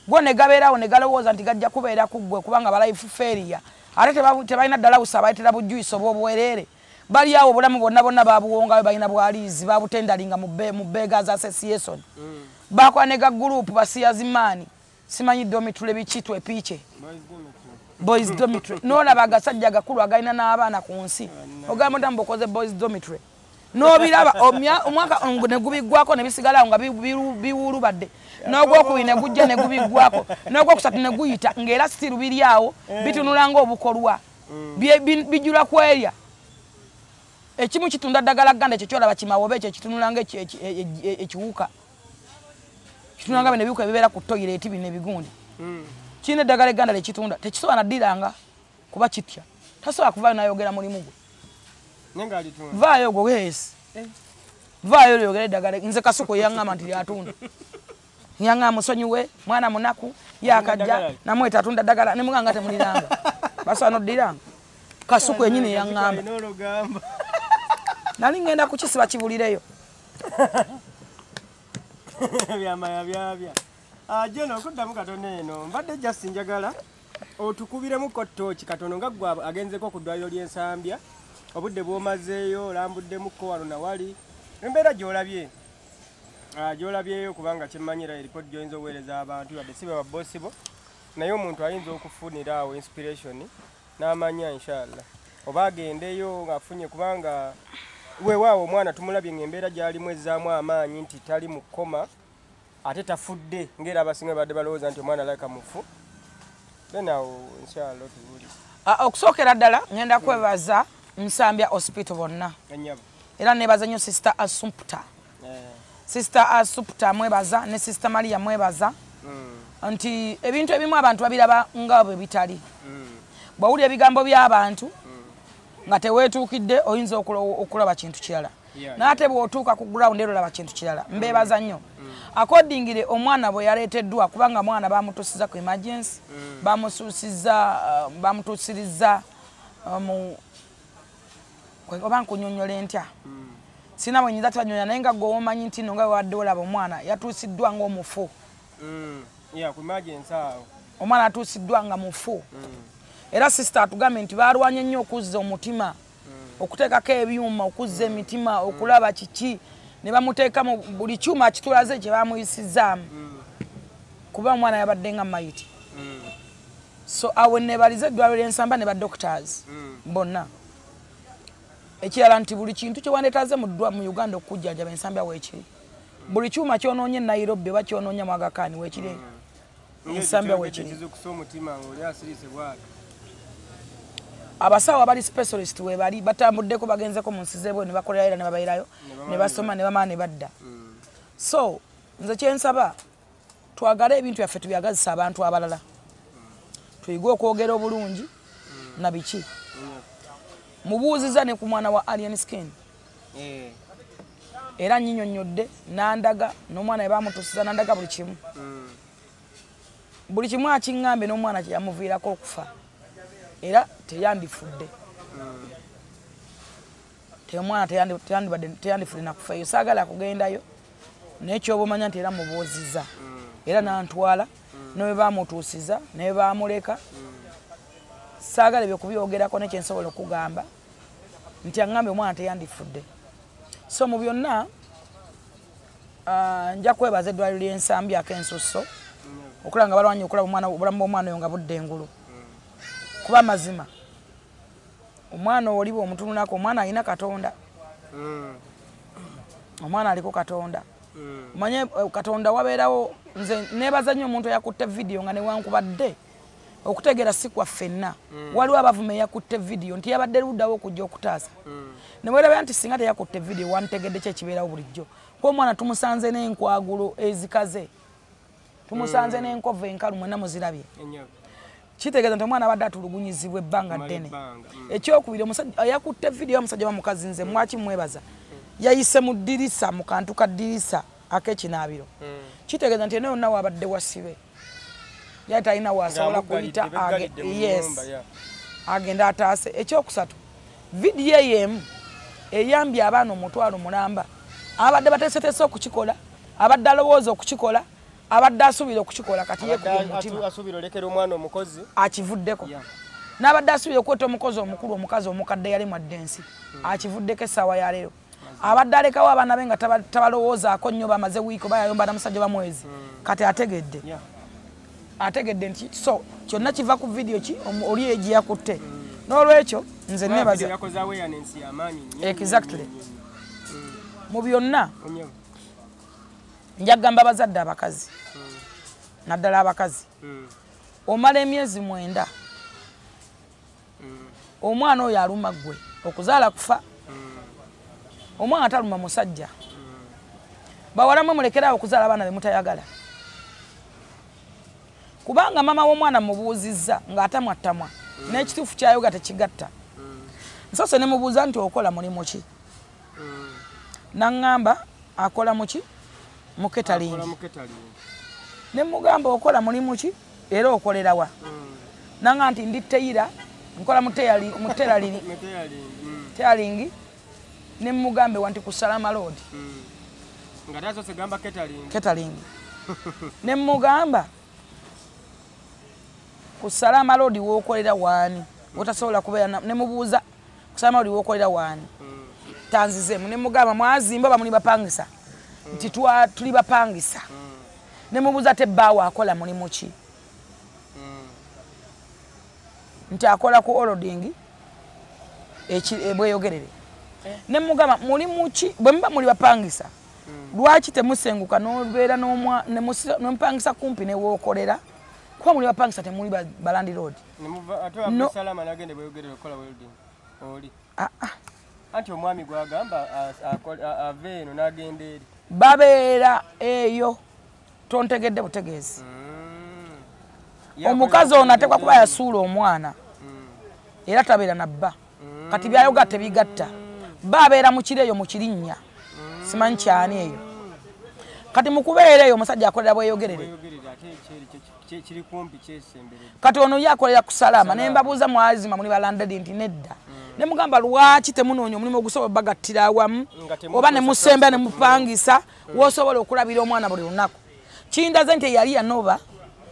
Go ne gabeerawo ne galowooza nti gajja kubeera ku ggwe kubanga ba life failure. Ate tebalina ddalawusa abayitira bujjuiso obw'obwereere. Bali awo obulamu bwonna bwonna babuwongayo, balina bwaliizi, babutendalinga mu Beggars Association. Bakola ne ga group basiyazimaani, simanyi dormitory biki twepiiche. Boys dormitory. N'olaba agasajja agakulu agalina n'abaana ku nsi. Ogamba nti mbukoze boys dormitory. N'obiraba omwaka ne gubiggwako ne bisigalawo nga biwulubadde. N'ogwokubiri ne gujja ne gubiggwako. N'ogwokusatu ne guyita ng'era still biri awo bitunula ng'obukolwa. Bijula kwerya. Ekimu kitunda ddagala gganda ekyo kyolaba kimawobe ekyo ekitunula ng'ekiwuka. Kitunula nga bino ebiwuka ebibeera ku toyireeti bino ebigundi. Kirina eddagala egganda lyekitunda tekisobola naddiranga kuba kitya. Tasobola kuvaayo n'ayogera mulimu gwe. Vaayo gwe weesi. Vaayo lyogera eddagala. Nze Kasuku yaŋŋamba nti lyatunda. Yaŋŋamba musonyiwe mwana munaku yakajja namweta atunda ddagala ne mugamba nga temuliranga. Basobola n'oddiranga. Kasuku yennyini yaŋŋamba. Nali ŋŋenda kukisiba kibulireyo. Byamaya byabya. Jeno okuddamu katono eno mbadde just njagala otukubiremu ttooki katono nga ggwe agenzeko ku ddwaliro ly'Ensambya, obudde bw'omazeeyo olambuddemukko wano nawali, embeera gy'olabye gy'olabyeyo, kubanga kyemmanyira eripooti gy'oyinza oweereza abantu yadde si be babosi bo, naye omuntu ayinza okufunira awo inspiration n'amanya inshallah oba agendeyo ng'afunye, kubanga weewaawo omwana tumulabye ng'embeera gy'alimu ezzaamu amaanyi nti tali mu kkoma ate tafudde ng'era abasinga badde balowooza nti omwana alabika mufu. Then awo inshallah tubuulire. Okusookera ddala ngenda kwebaza Nsambya Hospital bonna, era nebaza nnyo Sister Assumpta. Sister Assumpta mwebaza ne Sister Maria mwebaza nti ebintu ebimu abantu babiraba nga bwe bitali. Bw'owulira ebigambo by'abantu nga teweetuukidde oyinza okulaba kintu kirala, naye ate bw'otuuka ku ground era olaba kintu kirala. Mbeebaza nnyo. Accordingly omwana bwe yaleeteddwa, kubanga mwana bamutuusiza ku emergency, bamutuusirizza mu oba nkunyonnyola ntya, sina bwe nyinza tibanyonyola, naye nga gwe omanyi nti nno nga wadde olaba omwana yatuusiddwa ng'omufu. Omwana atuusiddwa nga mufu. Era sister atugambye nti baalwanye nnyo okuzza omutima, okuteekako ebyuma, okuzza emitima, okulaba kiki, ne bamuteeka mu buli kyuma kitulaze kye bamuyisizaamu, kuba omwana yabadde nga mayiti. So awo nebalize eddwaliro ly'Ensamba ne ba doctors bonna. Ekirala nti buli kintu kye wandeetaaze mu Uganda okujjanjaba Ensambya weekiri. Buli kyuma kyonoonye Nairobi oba kyonoonya mu Aga Khan weekiri. Ensambya weekiri. Abasawo abali specialist we bali batambuddeko bagenzeko mu nsi z'ebweru ne bakolerayo era ne babeerayo ne basoma ne bamala ne badda. So nze kyensaba twagale ebintu byaffe tubyagazisa abantu abalala, tuyige okwogera obulungi na biki. Mubuuziza ne ku mwana wa Alien Skin, era nnyinyonnyodde n'andaga n'omwana we bamutuusiza n'andaga buli kimu, buli kimu akiŋŋambye n'omwana kye yamuviirako okufa, era teyandifudde. Omwana teyandifudde nakufa eyo. Saagala kugendayo, naye kyoba omanya nti era mubuuziza era nantwala ne bwe bamutuusiza ne bwe bamuleka. Saagala ebyo kubyogerako, ne kyensobola okugamba nti aŋŋambye omwana teyandifudde. So mu byonna nja kwebaza eddwaliro ly'Ensambya ak'ensusso okulaba nga balwanye okulaba obulamu bw'omwana oyo nga budda engulu. Kuba mazima omwana oli bw'omutunulako omwana alina Katonda, omwana aliko Katonda. Omanye Katonda wabeerawo. Nze neebaza nnyo omuntu eyakutte vidiyo nga newankubadde okutegeera si kwa ffenna. Waliwo abavuma eyakutte vidiyo nti yabadde luddawo okujja okutaasa, ne weerabira nti singa teyakutte vidiyo wantegedde ki ekibeerawo bulijjo. Kuba omwana tumusanze n'enkwagulo ezikaze, tumusanze n'enkovu enkalu, mwenna muzirabye. Kitegeeza nti omwana abadde atulugunyizibwa ebbanga ddene. Ekyokubiri, eyakutte vidiyo omusajja wa mukazi nze mwaki mwebaza, yayise mu ddirisa, mu kantu ka ddirisa ak'ekinaabiro. Kitegeeza nti eno yonna wabadde wasibe, yali talina wasobola kuyita, yes, agenda ataase. Ekyokusatu, vidiyo eyo emu eyambye abaana 500,000 abadde bateeseteese okukikola, abadde alowooza okukikola, abadde asuubira okukikola, kati yeekubye omutima asuubira olekera omwana omukozi akivuddeko. N'abadde asuubira okweta omukozi omukulu, omukazi omukadde yali mwadde ensi, akivuddeko essaawa ya leero. Abadde alekawo abaana be nga tabalowoozaako nnyo, bamaze wiiki oba yayomba na musajja bamwezi, kati ategedde ategedde nti so kyonna kiva ku vidiyo ki oli egye yakutte. N'olwekyo nze nebaza exactly. Mu byonna njagamba abazadde abakazi, naddala abakazi, omala emyezi 9 omwana oyo aluma ggwe, okuzaala kufa. Omwana taluma musajja. Bawala mwe mulekerawo okuzaala abaana be mutayagala, kubanga mama w'omwana mubuuzizza ng'atamwattamwa n'ekituufu kyayoga tekigatta. Nsoose ne mubuuza nti okola mulimu ki, naŋŋamba akola muki mu catering. Ne mugamba okola mulimu ki era okolera wa, naŋŋamba nti ndi teyira, nkola mu tailoring. Ne mugambe wanti ku Salama Road. Nga tasose gamba catering. Catering. Ne mugamba ku Salama Road w'okolera waani otasobola kubeera ne mubuuza ku Salama Road w'okolera waani. Tanzizeemu ne mugamba mwazimba oba muli bapangisa nti tuli bapangisa. Ne mubuuza tebbaawo akola mulimu ki nti akola ku holding ebweyogerere. Ne mugamba mulimu ki bwe muba muli bapangisa lwaki temusenguka n'obeera n'omupangisa kumpi ne w'okolera kuba muli bapangisa temuli ba landlord. Ate no. Salama nagende bweyogerere okola welding oli. Anti omwami gwagamba ave eno n'agenda eri. Babeera eyo tontegedde butegeezi. Omukazi ono atekwa kuba yasuula omwana era tabeera na bba. Kati byayoga tebigatta. Bba abeera mu kiro eyo mu kirinnya. Simanyi kyani eyo. Kati mu kubeera eyo omusajja akolera bweyogerere. Kati ono ye akolera ku Salama ne mbabuuza mwazima muli ba landlord nti nedda. Ne mugamba lwaki temunoonya omulimu ogusobola bagattira awamu oba ne musemba ne mupangisa w'osobola okulabira omwana buli lunaku. Kindaze nti yali yanoba.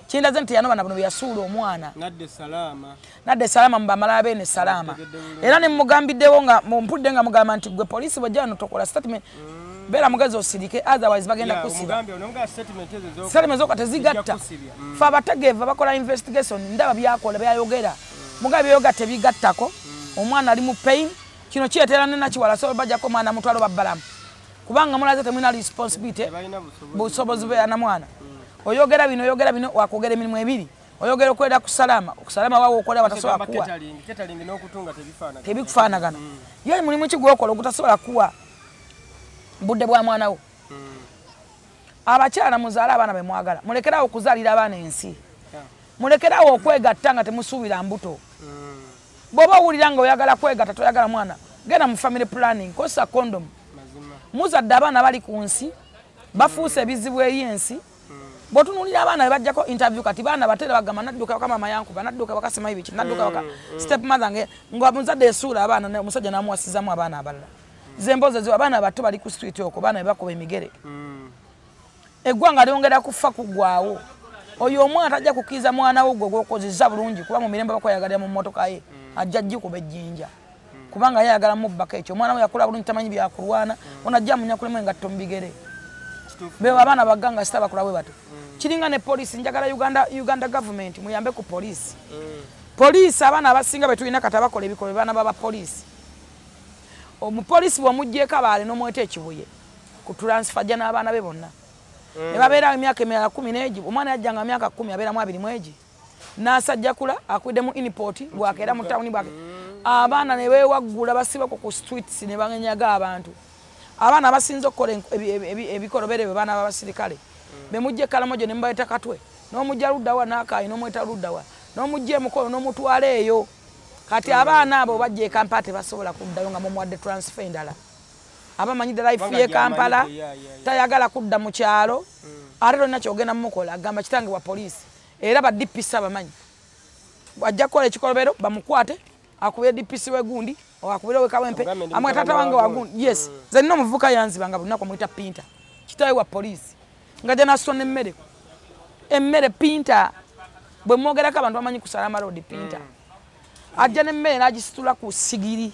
Kindaze nti yanoba na buno yasuula omwana. Nadde Salama. Nadde Salama mbamala beene Salama. Era ne mugambiddewo nga mumpudde nga mugamba nti gwe poliisi bw'ojja wano tokola statement. Beera mugezi osirike otherwise bagenda kusiba. Statement zokka tezigatta. Ffe abategeeva bakola investigation ndaba byakola byayogera. Mugabe byoga tebigattako. Omwana ali mu pain. Kino kireetera ne nakiwala so bajjako omwana mutwalo babbalamu. Kubanga mulaze temulina responsibility. Busobozi beera na mwana. Oyogera bino wakwogera emirimu ebiri. Oyogera okwera ku Salama, ku Salama wawo okola batasobola kuwa. Catering n'okutunga tebifaanagana. Tebikufaanagana. Ye mulimu ki gw'okola ogutasobola kuwa budde bwa mwana wo. Abakyala muzaale abaana be mwagala. Mulekerawo okuzaalira abaana ensi. Mulekerawo okwegatta nga temusuubira mbuto. Bw'oba owulira nga oyagala kwegatta toyagala mwana, genda mu family planning, kozesa condom. Muzadde abaana bali ku nsi, bafuuse ebizibu eri ensi. Bw'otunuulira abaana be bajjako interview kati baana batera bagamba nadduka waka maama yankuba, nadduka waka simanyi biki, nadduka waka step mother nga muzadde esuula abaana omusajja n'amuwasizaamu abaana abalala. Ze emboozi ezo abaana bato bali ku street okwo, baana be bakuba emigere. Eggwanga lyongera kufa kuggwaawo. Oyo omwana tajja kukkiriza mwana wo gwe gw'okozezza bulungi kuba mu mirembe bakweyagalira mu mmotoka ye ajja gikuba ejjinja. Kubanga ye ayagala mubbako ekyo. Omwana we yakula bulungi tamanyi byakulwana, ono ajja amunyakulemu engatto mu bigere. Bebo abaana baganga sita bakula bwe bato. Kiringa ne poliisi njagala Uganda government muyambe ku poliisi. Poliisi abaana abasinga be tulina kati abakola ebikolwa baana baba poliisi. Omupoliisi bw'omuggyeko abaale n'omweta ekibuye ku transfer ajja n'abaana be bonna. Ne babeerawo emyaka emirala 10 n'egi, omwana yajjanga myaka 10 abeeramu 21. N'asajjakula akuddemu inport bw'akeera mu tawuni bw'ake. Abaana ne beewaggula basibako ku streets ne bangenyaga abantu. Abaana abasinze okukola ebikolobero ebyo baana b'abasirikale. Be mujja e Karamojo ne mubayita Katwe, n'omujja luddawa n'akaayi n'omweta luddawa, n'omujja emukono n'omutwala eyo. Kati abaana abo bajja e Kampala tebasobola kuddayo nga mumuwadde transfer endala. Abamanyidde life y'e Kampala tayagala kudda mu kyalo, ate tolina ky'ogenda mumukola agamba kitange wa poliisi. Era ba DPC abamanyi. Ajja kukola ekikolobero bamukwate akubire DPC w'egundi akubire ow'e Kawempe amwe taata wange wa gundi. Yes, nze nina omuvubuka yanzibanga buli lunaku amuyita Pinta. Kitaawe wa poliisi. Ng'ajja n'asona emmere. Emmere Pinta. Bwe mwogerako abantu bamanyi ku Salama Road Pinta. Ajja n'emmere n'agisitula ku sigiri.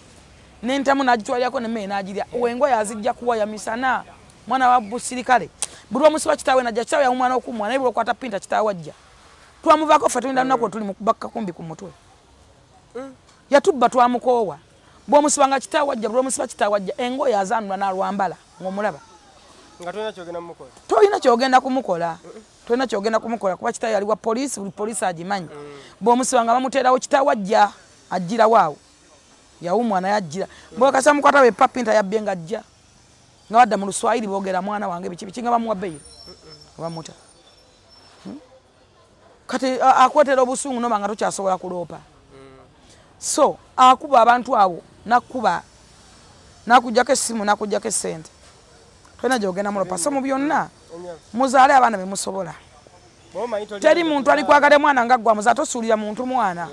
N'entamu n'agitwalirako n'emmere n'agirya. Engoye azijja kuwaya misana. Mwana wa busirikale. Buli lw'omusiba kitaawe n'ajja kitaawe yamumwana okumwa naye buli lw'okwata Pinta kitaawe ajja. Twamuvaako ffe tulina lunaku tuli mu kubaka kumbi ku mutwe. Yatubba twamukoowa. Bw'omusibanga kitaawe ajja, buli lw'omusiba kitaawe ajja, engoye azaanula n'alwambala ng'omulaba. Nga tolina ky'ogenda kumukola. Tolina ky'ogenda kumukola. Tolina ky'ogenda kumukola kuba kitaawe yali wa poliisi, buli poliisi agimanyi. Bw'omusibanga bamuteerawo kitaawe ajja, ajjirawo awo. Yawumwa naye ajjira. Bw'okasa mukwata we Pinta yabbye ng'ajja. Nga badda mu Luswayiri boogera mwana wange biki biki nga bamuwa bbeeyi. Bamuta. Kati akwetera obusungu noba nga tokyasobola kuloopa. So akuba abantu abo nakuba nakujjako essimu nakujjako essente. Tolina gy'ogenda mulopa. So mu byonna muzaale abaana be musobola. Teri muntu alikwagala mwana nga ggwe amuzaala, tosuulira muntu mwana.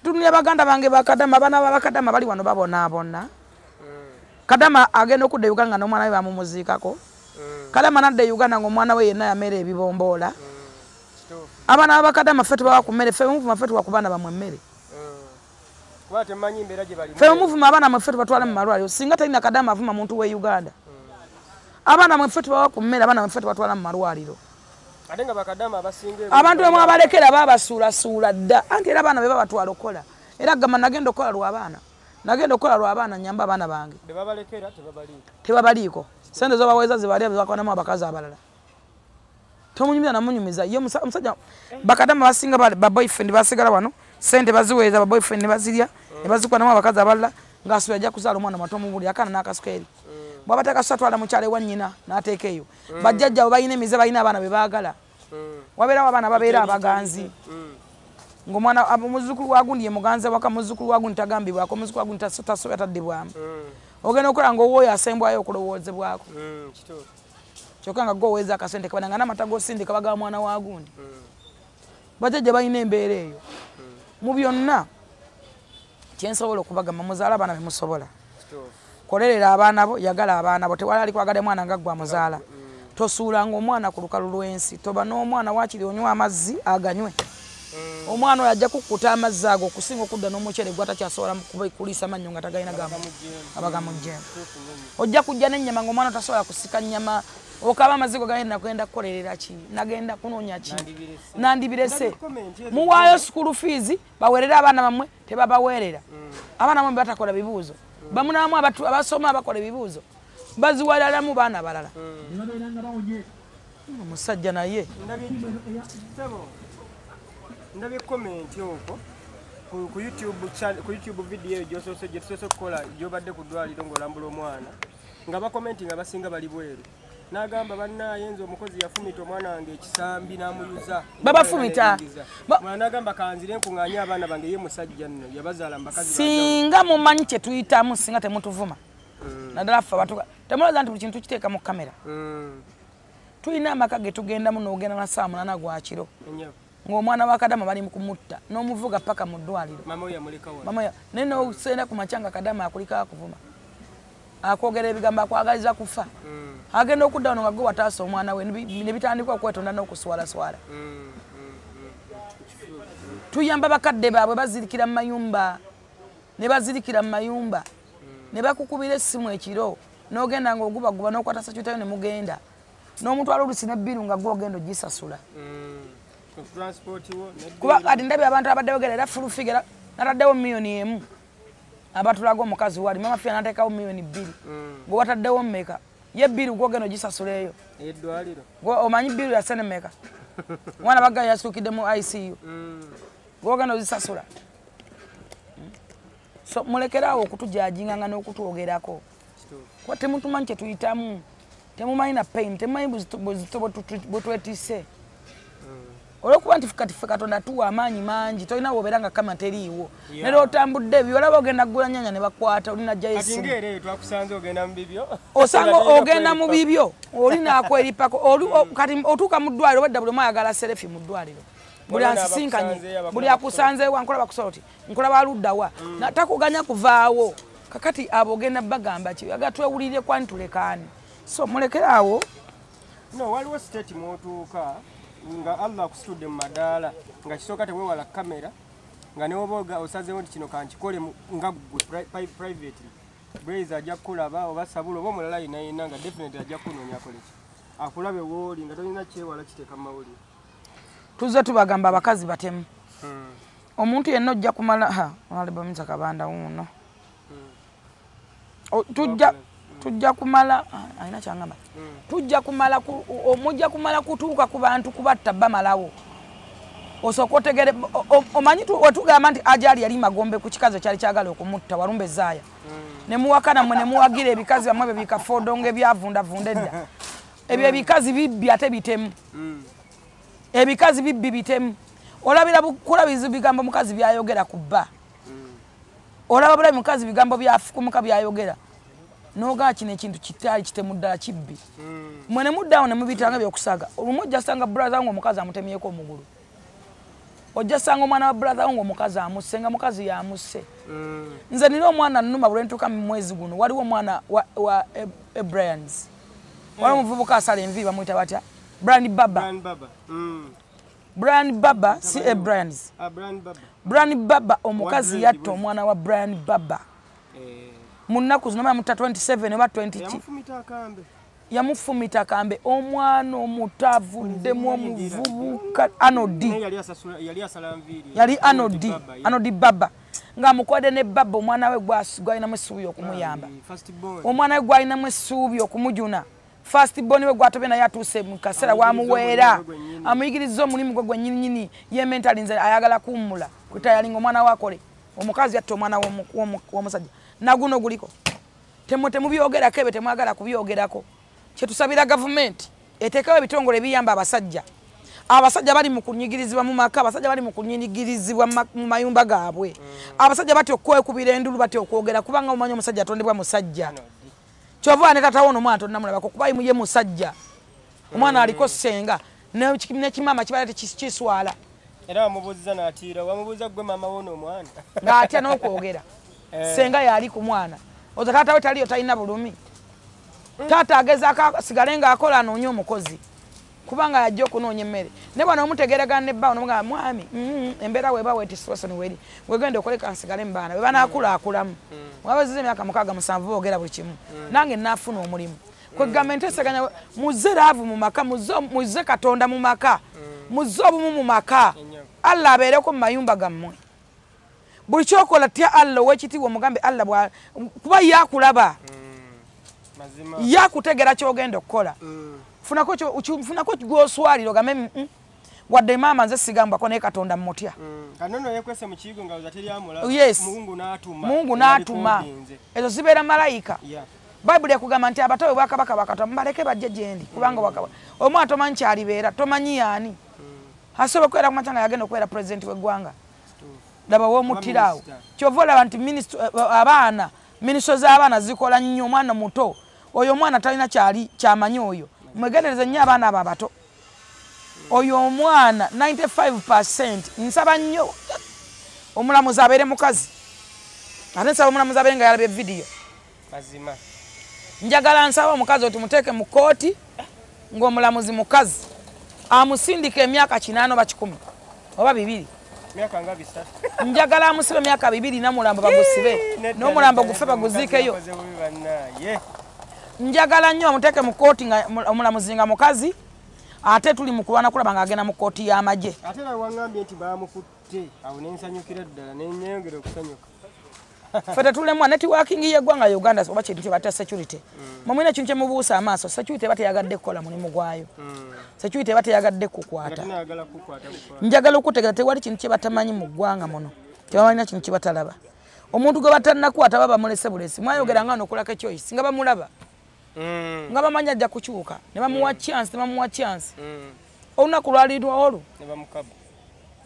Tunulira baganda bange bakadama, abaana b'abakadama bali wano babonaabona. Kadama agenda okudda e Uganda n'omwana we bamumuziikako. Kadama nadda e Uganda ng'omwana we yenna yamera ebibomboola. Abaana b'abakadama ffe tubawa ku mmere, ffe muvuma ffe tuwa ku baana bammwe emmere. Ffe muvuma abaana mmwe ffe tubatwala mu malwaliro. Singa talina kadama avuma muntu we Uganda. Abaana mmwe ffe tubawa ku mmere, abaana mmwe ffe tubatwala mu malwaliro. Abantu bamwe abalekera babasuulasuula dda, anti era abaana be babatwala okukola. Era gamba nagenda okukola lw'abaana. Nagenda okukola lw'abaana nnyamba abaana bange. Tebabaliiko. Sente z'obaweeza zibalya bebakwanamu abakazi abalala. Tomunyumiza namunyumiza. Ye omusajja bakadama basinga ba boyfriend basigala wano, sente baziweeza ba boyfriend ne bazirya, ne bazikwanamu abakazi abalala, ng'asuubira ajja kuzaala omwana muto omubuli akaana n'akasuka eri. Bw'aba takasuka atwala mukyala ewa nnyina n'ateeka eyo. Bajjajjaabwe balina emize, balina abaana be baagala. Wabeerawo abaana babeera abaganzi. Ng'omwana muzzukulu wa gundi ye muganzi waka, muzzukulu wa gundi tagambibwako, muzzukulu wa gundi tasobya taddibwamu. Ogenda okola ng'owooyo asembwayo okulowoozebwako. Kyokka nga gwe oweeza akasente kabana nga n'amata g'osindika bagaba mwana wa gundi. Bajjajja balina embeera eyo. Mu byonna kye nsobola okubagamba, muzaale abaana be musobola. Kolerera abaana bo, yagala abaana bo. Tewali ali kwagala mwana nga ggwe amuzaala. Tosuulanga omwana ku lukalu lw'ensi. Toba n'omwana waakiri onywa amazzi aganywe. Omwana oyo ajja kukkuta amazzi ago okusinga okudda n'omuceere gwatakyasobola kuliisa mannyo nga tagalina abagamuggyemu. Ojja kujja n'ennyama ng'omwana tasobola kusika nnyama. Okaba amazigo gagenda nagenda kukolerera ki, nagenda kunoonya ki, nandibirese. Muwaayo school fees, baweerere abaana bammwe, tebabaweerera. Abaana bammwe batakola bibuuzo. Bamu namu abasoma abakola ebibuuzo baziwalalamu baana balala. Omusajja naye ndabye comment okwo ku YouTube channel, ku YouTube video gyosoose gye tusoose okukola gy'obadde ku ddwaliro ng'olambula omwana, nga bakomentinga basinga bali bweru. N'agamba bannaaye nze omukozi yafumita omwana wange ekisambi n'amuyuza. Babafumita. Mwana n'agamba kanzire nkuŋŋaanye abaana bange, ye musajja nno yabazaala mu bakazi. Singa mumanyi kye tuyitamu, singa temutuvuma. Naddala ffe abatuka temulowooza nti buli kintu tukiteeka mu kamera. Tulina amaka ge tugendamu n'ogenda na ssaawa 8 gwa kiro ng'omwana wa kadama bali mu kumutta n'omuvuga paka mu ddwaliro. Mama naye n'osenda ku makya nga kadama akuliko akuvuma, akwogera ebigambo, akwagaliza kufa. Agenda okudda wano nga gwe wataasa omwana we, ne bitandika okwetonda n'okuswalaswala. Tuyamba bakadde baabwe bazirikira mu mayumba, ne bazirikira mu mayumba, ne bakukubira essimu ekiro n'ogenda ng'ogubaguba n'okwata security ne mugenda n'omutwalo olusi n'ebbiru nga gwe ogenda ogisasula. Kuba kati ndabye abantu abadde bogera era full figure nataddewo 1 million abatulaga omukazi wali mama fia nateekawo 2 million. Gwe wataddewo mmeka? Ye bbiru gwogenda ogisasula eyo. Omanyi bbiru ya sente mmeka? Omwana bagga yasuukidde mu ICU, gwogenda ozisasula. So mulekeraawo okutujajinganga n'okutwogerako kuba temutumanyi kyetuyitamu, temumanyi na pain, temumanyi buzito bwe twetisse. Olwokuba nti kati ffe Katonda tuwa amaanyi mangi, tolina wobeera nga kama teriiwo. Nera otambudde ebyo olaba ogenda kugula nyanya ne bakwata oli najjayo essimu. Osanga ogenda mu bibyo oli naakweripako. Kati otuuka mu ddwaliro obadda buli omu ayagala selfie mu ddwaliro, buli ansisinkanye, buli akusanzeewa nkulaba kusobola oti nkulaba aluddawa takuganya kuvaawo. Kakati abo ogenda bagamba ki? Aga twewulire kwani tulekaani? So mulekeraawo. No waliwo state mwotuuka nga Allah akusitudde mu madaala nga kisooka tewewala kamera, nga newoba osazeewo nti kino kankikole nga gwe privately, Blaze ajja kukulaba oba Sabula oba omulala yenna yenna, nga definitely ajja kunoonya akoleki akulabe wooli nga tolina kyewala kiteeka mu mawulire. Tuzze tubagamba abakazi batemu. Omuntu yenna ojja kumala alibamisa kabanda wuuno tujja kumala alina kyangamba tujja kumala mujja kumala kutuuka ku bantu kubatta bamalawo. Osooka otegere omanyi wetugamba nti ajali yali magombe ku kikazi ekyali kyagala okumutta walumbe ezaaya ne muwakana mmwe ne muwagira ebikazi byammwe bye bikafodonga ebyavundavunda edda. Ebyo ebikazi bibbi ate bitemu. Ebikazi bibbi bitemu. Olabira kulabiza bigambo mukazi byayogera ku bba. Olaba bulabi mukazi bigambo byafukumuka byayogera nogaa kino ekintu kitaali kitemu ddala kibbi. Mwe ne muddaawo ne mubitanga byokusaaga. Olumu ojja sanga brother nga omukazi amutemyeko omugulu, ojja sanga omwana wa brother nga omukazi amusse, nga mukazi yamusse. Nze nina omwana nnuma buli ntuuka mu mwezi guno. Waliwo omwana wa Abrahams Waliwo omuvubuka asala enviiri bamuyita batya? Brian Baba. Brian Baba. Brian Baba, si a Brian's. Brian Baba. Brian Baba omukazi yatta omwana wa Brian Baba. Mu nnaku zino bamutta 27 oba 20. Yamufumita akambe. Yamufumita akambe omwana omuto avuddemu omuvubuka Anodi. Yali asala nviiri. Yali Anodi, Anodi Baba. Ng'amukwadde ne Baba omwana we gwalinamu essuubi okumuyamba. Omwana we gwalinamu essuubi okumujuna. First born we gwatobye naye atuuse mu kaseera wamuweera. Amuyigiriza omulimu gwe gwennyininyini ye mentally nze ayagala kuwummula. Kutayalinga omwana we akole. Omukazi yatta omwana w'omusajja. Naguno guliko. Temubyogerako ebyo temwagala kubyogerako. Kyetusabira gavumenti eteekawo ebitongole ebiyamba abasajja. Abasajja bali mu kunyigirizibwa mu maka, abasajja bali mu kunyigirizibwa mu mayumba gaabwe. Abasajja batya okwekubira endulu, batya okwogera kubanga omanyi omusajja atondebwa musajja. Kyova ne taata wono omwana tonnamulabako kuba ye musajja. Omwana aliko ssenga n'ekimama kibaala tekiswala. Era wamubuuziza n'atiira, wamubuuza gwe maama wono omwana. Ng'atya n'okwogera. Ssenga yali ku mwana. Oza taata we taliyo talina bulumi. Taata agezaako asigale ng'akola anoonye omukozi. Kubanga yajja okunoonya emmere. Ne bw'ano omutegeeragana ne bba onomugamba mwami, embeera weeba weeti situation weri. Wegenda okoleka nsigale mu baana. Bwe banaakulaakulaamu. Mwabazizza emyaka 6 7 boogera buli kimu. Nange naafuna omulimu. Kwegamba enteeseganya muzze laavu mu maka, muzze Katonda mu maka, muzze obumu mu maka. Allah abeereko mu mayumba gammwe. Buli kyokola tya Allah ow'ekitiibwa omugambe Allah kuba ye akulaba. Ye akutegera ky'ogenda okukola. Funako gw'oswalira ogambe wadde maama nze sigambwako naye Katonda mmutya. Kanono yekwese mu kiyigo nga teri amulaba. Yes. Mungu n'atuma. Mungu n'atuma. Ezo zibeera malayika. Bayibuli ekugamba nti abato bwakabaka bakatonda mubaleke bajje gye ndi kubanga wakaba. Omwana tomanyi kyalibeera, tomanyi yaani. Asobola okubeera ku makya nga yagenda okubeera pulezidenti w'eggwanga. Laba w'omuttira awo. Kyova olaba nti abaana, minisitule z'abaana zikola nnyo omwana muto. Oyo omwana talina kyali kyamanyi oyo. Mwegendereze nnyo abaana abo abato. Oyo omwana 95% nsaba nnyo omulamuzi abeere mukazi. Ate nsaba omulamuzi abeere nga yalabye vidiyo. Mazima. Njagala nsaba omukazi otumuteeke mu kkooti ng'omulamuzi mukazi. Amusindike emyaka 8 oba 10 oba 2. Myaka nga 3. Njagala amusibe emyaka 2 n'omulambo bagusibe. N'omulambo gufe baguziikeyo. Njagala nnyo amuteeke mu kkooti nga omulamuzi nga mukazi. Ate tuli mu kulwana kulaba ng'agenda mu kkooti y'amagye. Ate era wangambye nti baamukutte awo ne nsanyukira ddala ne nnyongera okusanyuka. Ffe tetulemwa networking y'eggwanga Uganda oba kintu kye bayita security. Mwe kintu kye mubuusa amaaso, security eba teyagadde kukola mulimu gwayo. Security eba teyagadde kukwata. Njagala okutegeera tewali kintu kye batamanyi mu ggwanga muno. Tebamanyi kintu kye batalaba. Omuntu gwe batannakwata baba bamulese bulesi. Mwayogera nga n'okulako choice nga bamulaba. Nga bamanya ajja kukyuka ne bamuwa chance, ne bamuwa chance. Olunaku lwalirwa olwo ne bamukaba.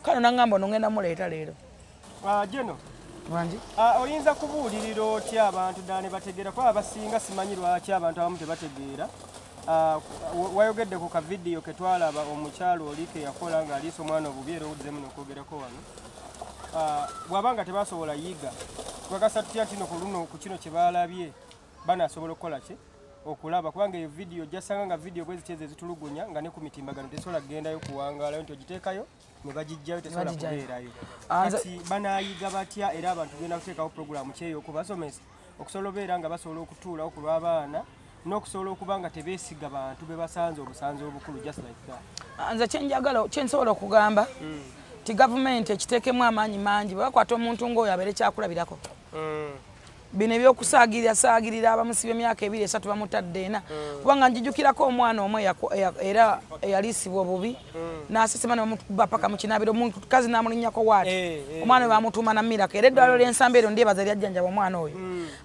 Kale nangamba ono ngenda muleeta leero. Jeno. Wangi? Oyinza kubuulirira otya abantu ddala ne bategeera kuba abasinga simanyi lwaki abantu abamu tebategeera. Wayogedde ku kavidiyo ke twalaba omukyalo oli ke yakola ng'aliisa omwana obubi era owuddemu n'okwogerako wano. Bw'aba nga tebasobola yiga, twakasa tutya nti no ku luno ku kino kye baalabye banaasobola okukola ki? Okulaba kubanga eyo vidiyo ojjasanga nga vidiyo bwe ziti ezo ezitulugunya nga ne ku mitimbagano tesobola kugendayo kuwangaalayo nti ogiteekayo ne bagijjayo tesobola kubeerayo. Kati banaayiga batya era abantu tugenda kuteekawo puroguraamu ki ey'okubasomesa okusobola obeera nga basobola okutuulawo ku lw'abaana n'okusobola okuba nga tebeesiga bantu be basanze obusanze obukulu just like that. Nze kyenjagala kyensobola okugamba nti gavumenti ekiteekemu amaanyi mangi bwe bakwata omuntu ng'oyo abeere kyakulabirako. Bino ebyokusaagirira saagirira abamusibye emyaka 2 3 bamutadde ena. Kubanga njijukirako omwana omu era eyaliisibwa obubi n'asesema ne bamukuba paka mu kinaabiro omukazi n'amulinnyako waati. Omwana we bamutuuma na Miracle. Era eddwaliro ly'Ensamba eryo ndyebaza lyajjanjaba omwana oyo.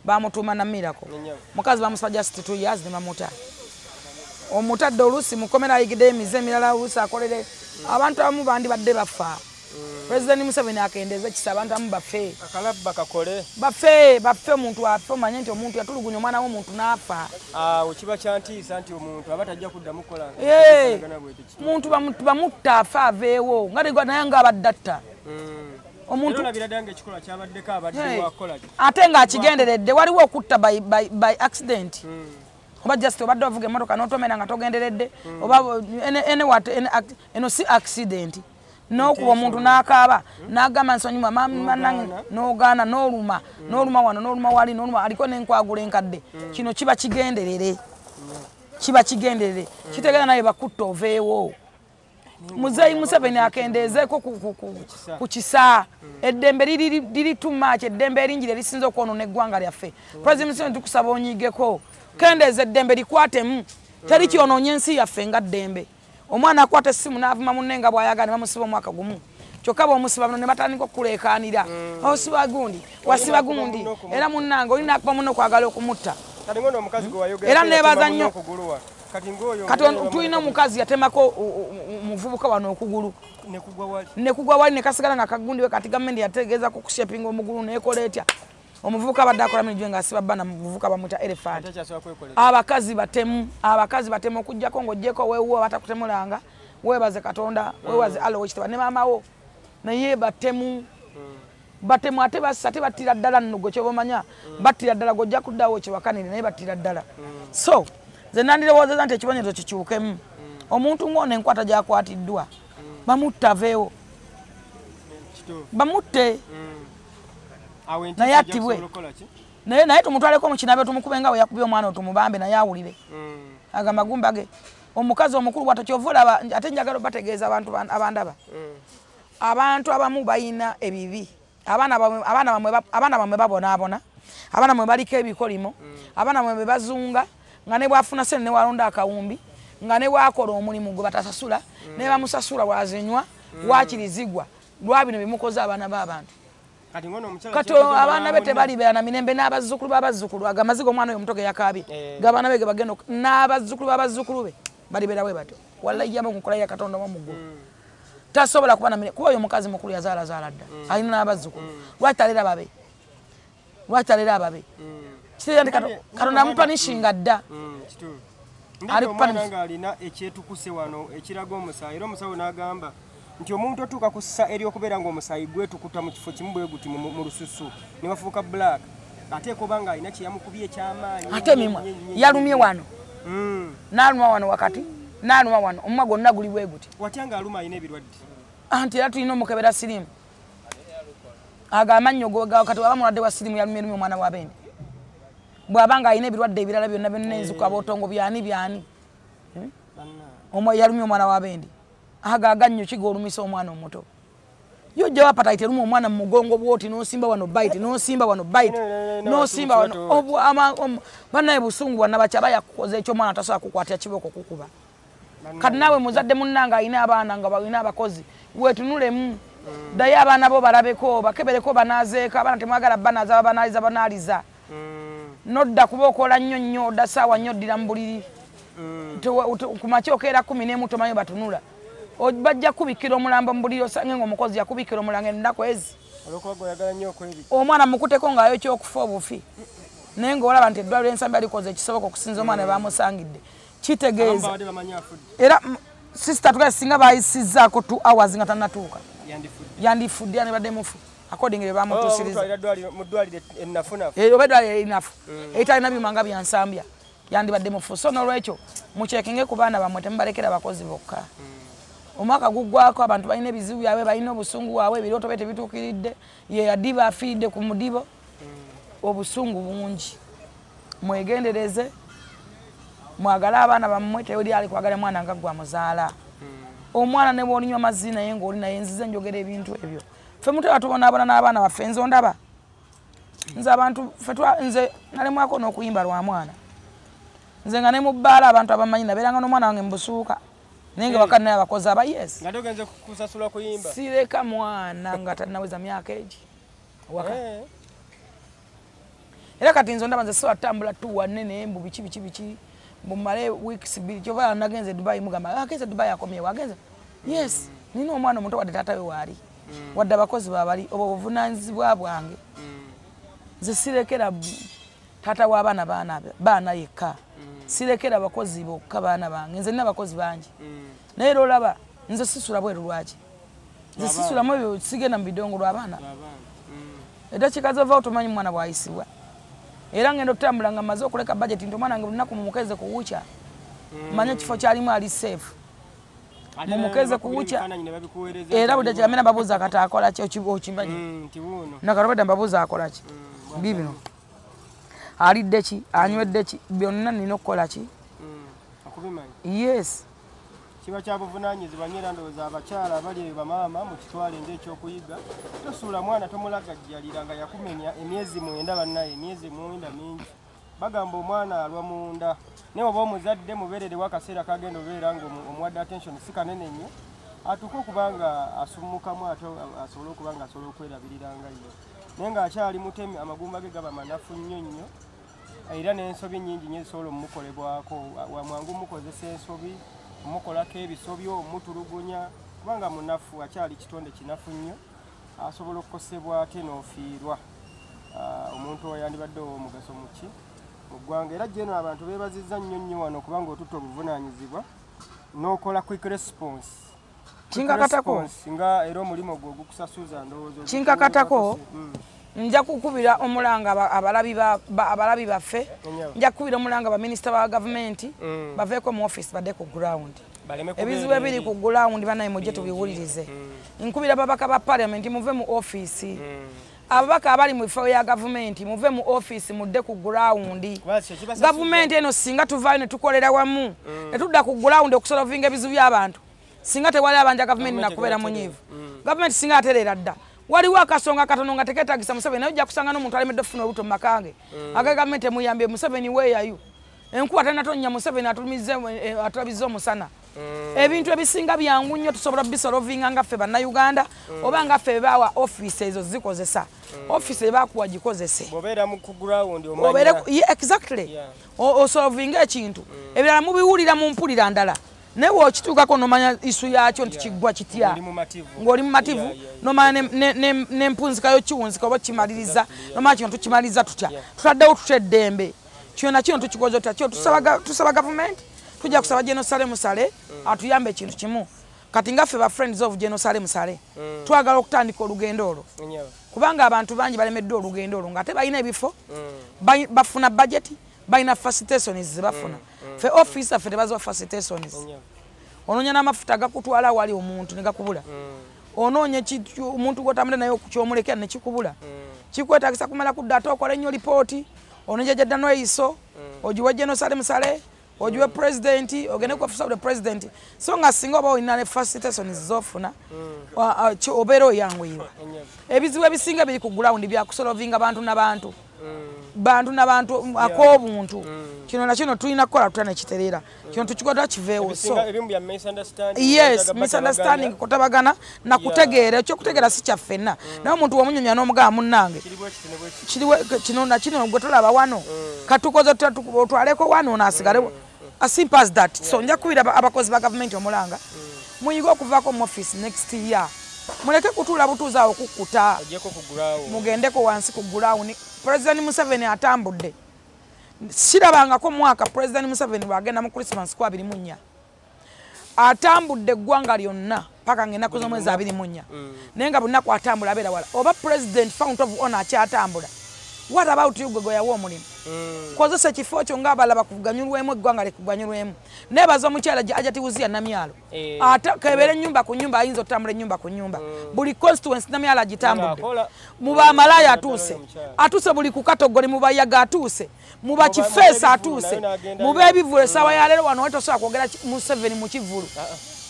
Bamutuuma na Miracle. Mukazi bamusiba just 2 years ne bamuta. Omutadde oluusi mukomera ayigiddeyo emize emirala oluusi akolere. Abantu abamu bandibadde bafa. President Museveni akendeeza kisa abantu abamu bafe. Akalabba kakole. Bafe, bafe omuntu afe omanye nti omuntu yatulugunya omwana w'omuntu n'afa. Awo kiba kyantiisa nti omuntu aba tajja kuddamu kukola. Omuntu bamutta afe aveewo nga naye ng'abadde atta. Omuntu olabira ddala ng'ekikolwa kyabaddeko abadde wakukola ki? Ate ng'akigenderedde waliwo okutta by accident. Oba just obadde ovuga emmotoka n'otomera nga togenderedde, oba eno si accident. N'okuba omuntu n'akaaba n'agamba nsonyiwa mama, n'ogaana, n'oluma, n'oluma wano, n'oluma wali, n'oluma aliko n'enkwagula enkadde. Kino kiba kigenderere, kiba kigenderere. Kitegeeza naye bakutta oveewo. Muzeeyi Museveni akendeezeeko ku kisa. Eddembe liri too much, eddembe eringi lirisinze okwonoona eggwanga lyaffe. President Museveni tukusaba onyigeko, kendeeza eddembe likwatemu. Teri kyonoonye ensi yaffe nga ddembe. Omwana akwata essimu n'avuma munne nga bw'ayagala ne bamusiba omwaka gumu. Kyokka bw'omusiba bano ne batandika okuleekaanira. Osiba gundi, wasiba gundi, era munnange olina akuba munne okwagala okumutta. Era neebaza nnyo. Kati tulina omukazi yatemako omuvubuka wano okugulu. Ne kugwa wali ne kasigala nga kagundiwe. Kati gavumenti yategeezako okushepinga omugulu neekola etya. Omuvubuka abadde akola mirimu ng'asiba bbana, muvubuka bamuyita Elephant. Abakazi batemu, abakazi batemu okuggyako ng'oggyeko weewuwo batakutemulanga, weebaze Katonda, weebaze Allah ow'ekitiibwa ne maama wo. Naye batemu, batemu ate bassa, ate battira ddala nno gwe ky'oba omanya. Battira ddala gwe ojja kuddawo kyewakanire, naye battira ddala. So nze nandirowoozezza nti ekibonerezo kikyukemu. Omuntu ng'ono enkwata gy'akwatiddwa bamutte aveewo, bamutte naye attibwe, naye tumutwaleko mu kinaabe tumukube nga bwe yakubye omwana, tumubambe naye awulire ago amagumba ge. Omukazi omukulu bw'atyo kyova olaba ate njagala obategeeza abantu abandaba. Abantu abamu balina ebibi. Abaana bamwe babonaabona, abaana bamwe baliko ebikolimo, abaana bamwe bazunga nga ne bw'afuna ssente ne walonda akawumbi, nga ne bw'akola omulimu gwe batasasula, ne bamusasula bw'azinywa waakiri zigwa lwa bino bimukoze abaana b'abantu. Kati abaana be tebalibeera na mirembe n'abazzukulu b'abazzukulu. Ago amaziga omwana oyo omuto ge yakaabye g'abaana be ge bagenda, n'abazzukulu b'abazzukulu be balibeera bwe batyo. Wallahi yamu nkulayira Katonda wa mu ggulu, tasobola kuba na mirembe kuba oyo omukazi mukulu yazaalazaala dda, alina n'abazzukulu. Lwaki talera babe? Lwaki talera ababe? Kitegeeza nti Katonda amupanishinga dda. Ali omwana ng'alina ekyetukuse wano ekiraga omusaayi, era omusawo n'agamba nti omuntu otuuka ku ssa ery'okubeera ng'omusaayi gwetukuta mu kifo kimu bwe guti mu lususu ne wafuuka black, ate kuba ng'alina kye yamukubye eky'amaanyi. Ate emimwa yalumye wano, n'aluma wano wakati, n'aluma wano, omumwa gwonna guli bwe guti. Watya ng'aluma alina ebirwadde? Anti era tulina omukebera sirimu ago amannyo kati waba mulwadde wa sirimu yalumye lumye omwana wa bendi, bw'aba ng'alina ebirwadde ebirala byonna byonna, enzuka botongo byani byani, yalumye omwana wa bendi, ago agannyo kigoolumisa omwana omuto. Yo ojjawo appetite eruma omwana mu mugongo bwoti, n'osimba wano bite, n'osimba wano bite, n'osimba wano. Bannaye busungu bwanabaki aba yakukoze ekyo omwana tasobola kukwatira kibooko kukuba. Kati naawe muzadde munnange alina abaana nga balina abakozi, weetunulemu, ddayo abaana bo balabeko, bakebereko banaazeeko. Abaana temwagala banaaza, babanaaliza banaaliza. Nodda kuba okola nnyo nnyo, odda saawa nnyo, oddira mu buliri ku makya okeera 11, tomanyi batunula. Bajja kubikkira omulambo mu buliri, osange ng'omukozi yakubikkira omulambo ennaku ezi. Omwana mukuteko ng'ayokya okufa obufi, naye ng'olaba nti eddwaliro ensambi alikoze ekisoboka okusinza omwana we bamusangidde. Kitegeeza era sister tugaye singa bayisizzaako 2 hours nga tannatuuka yandifudde, yandibadde mufu according bye bamutuusiriza. Oba eddwaliro erinafu eritalina byuma nga byansambya, yandibadde mufu. So n'olwekyo mukyekinge ku baana bammwe, temubalekera bakozi bokka. Omwaka guggwako, abantu balina ebizibu byabwe, balina obusungu bwabwe, ebirooto bye tebituukiridde, ye yadiba afiiridde ku mudibo, obusungu bungi. Mwegendereze, mwagale abaana bammwe. Teweri ali kwagala mwana nga gwe amuzaala. Omwana ne bwolinywa mazzi naye ng'oli naye. Nzize njogera ebintu ebyo, ffe muteba tubonaabona n'abaana baffe. Nze ondaba nze abantu nze nalemwako n'okuyimba lwa mwana. Nze nga ne mu bbaala abantu abamanyi nabeeranga n'omwana wange mu busuuka, naye nga wakati naye abakozi aba yes. Sireka mwana nga tannaweza myaka egi waka. Era kati nze ondaba nze sobola tutambula tuwa nene mbu biki biki biki mumale weeks 2. Kyova nagenze Dubai, mugamba agenze Dubai, akomyewo agenze. Yes, nina omwana omuto, wadde taata we waali, wadde abakozi babali, obwo buvunanyizibwa bwange. Nze sirekera taata w'abaana baana yekka, sirekera bakozi bokka baana bange. Nze nina abakozi bangi, naye era olaba nze sisula bweru. Lwaki nze sisulamu ebyo? Sigenda mu bidongo lw'abaana. Eddakiika zovaawo tomanyi mwana bw'ayisibwa. Era ngenda okutambula nga mmaze okuleka budget nti omwana wange lunaku mumukeze kuwuca. Manye ekifo kyalimu ali safe. Mumukeze kuwuca. Era budde kyamena babuuza kati akola ki okimanyi. Nakalobedda mbabuuza akola ki. Bibino. Alidde ki, anywedde ki, byonna nina okukola ki. Yes. Kiba kya buvunaanyizibwa nnyo era ndowooza abakyala abali eyo bamaama mukitwale ng'ekyokuyiga. Tosuula mwana tomulagajjalira nga yakumenya emyezi 9 bannaye, emyezi 9 mingi. Bagamba omwana alwa munda. Naye oba omuzadde mubeererewo akaseera kagenda obeera ng'omuwadde attention si kanene nnyo, atuuke okuba nga asummukamu ate asobole okuba nga asobola okwerabirira nga ye. Naye ng'akyali mutemi amagumba ge gaba manafu nnyo nnyo. Era n'ensobi nnyingi nnyo ezisobola omukolebwako. Mwangu mukozesa ensobi, omukolako ebisobyo, omutulugunya, kubanga munafu akyali kitonde kinafu nnyo, asobola okukosebwa ate n'ofiirwa. Omuntu oyo yandibadde ow'omugaso mu ki? Mu ggwanga. Era General abantu beebazizza nnyo nnyo wano kubanga otutte obuvunaanyizibwa n'okola quick response. Kinkakatako. Nga era omulimu gwo ogukusasuza ndowooza. Kinkakatako. Nja kukubira omulanga abalabi baffe. Nja kukubira omulanga baminisita ba gavumenti baveeko mu office badde ku ground. Ebizibu ebiri ku ground bannaye mujje tubiwulirize. Nkubira babaka ba parliament muve mu office. Ababaka abali mu bifo ya gavumenti muve mu office mudde ku ground. Gavumenti eno singa tuvaayo ne tukolera wamu ne tudda ku ground okusolovinga ebizibu by'abantu. Singa tewali abanja gavumenti nakubeera munyiivu. Gavumenti singa atereera dda. Waliwo akasonga katono nga tekeetagisa Museveni, naye ojja kusanga n'omuntu alemedde okufuna olubuto mu maka ge. Aga gavumenti emuyambye Museveni weeyayo. Enkuba tannatonya Museveni atulabizza omusana. Ebintu ebisinga byangu nnyo tusobola bisolovinga nga ffe bannayuganda oba nga ffe baawa office ezo zikozesa. Office ebakuwa gikozese. Bw'obeera mu ku ground omanya. Exactly. Osolovinga ekintu. Ebirala mubiwulira mu mpulira ndala. Naye w'okituukako n'omanya isu yakyo nti kiggwa kitya. Ng'oli mumativu n'omanya n'empunzika yo kiwunzika oba kimaliriza, n'omanya kino tukimaliriza tutya. Tutaddewo tutya eddembe. Kino na kino tukikoze tutya. Kyo tusaba gavumenti, tujja kusaba General Saleh Musale atuyambe ekintu kimu. Kati nga ffe ba friends of General Saleh Musale twagala okutandika olugendo olwo. Kubanga abantu bangi balemeddwa olugendo olwo ng'ate balina ebifo, bafuna budget, balina facilitations ze bafuna. Ffe office ffe tebaziwa facilitations. Onoonya n'amafuta agakutwala awali omuntu ne gakubula. Onoonya omuntu gw'otambula naye ky'omulekera ne kikubula. Kikwetaagisa kumala kudda ate okola ennyo lipooti, onoonya gy'adda n'eyiso, ogiwe General Saleh Musale, ogiwe president, ogende ku office of the president. So nga singa oba olina ne facilitations z'ofuna, obeera oyanguyirwa. Ebizibu ebisinga biri ku ground bya kusolovinga bantu na bantu. Bantu na bantu ak'obuntu. Kino na kino tulina kukola tutya ne kitereera. Kino tukikola kiveewo. So yes, misunderstanding, kutabagana na kutegeera. Ekyokutegeera si kya ffenna. Naye omuntu w'omunyonya n'omugamba munnange kiriwe kino na kino gwe tolaba wano. Katukoze tutya otwaleko wano onaasigale. As simple as that. So nja kukubira abakozi ba gavumenti omulanga. Muyige okuvaako mu office next year. Muleke kutuula butuuzi awo kukkuta. Mugendeko wansi ku ground. President Museveni atambudde. Sirabangako mwaka President Museveni bw'agenda mu Christmas ku 24. Atambudde eggwanga lyonna paka ng'ennaku z'omwezi 24. Naye nga buli atambula abeera wala. Oba President Fount of Honor akyatambula. What about you gwe yawa omulimu? Kozesa ekifo kyo ng'abalala bakuganyulwemu eggwanga likuganyulwemu. Neebaza omukyala Hajati Wuzia Namyalo. Ate kebeera ennyumba ku nnyumba ayinza otambula ennyumba ku nnyumba. Buli constituency Namyalo agitambudde. Mu bamalaaya atuuse. Atuuse buli ku Katogoli mu Bayaga atuuse. Mu Bakifeesa atuuse. Mu b'ebivvulu essaawa ya leero wano tosobola kwogera Museveni mu kivvulu.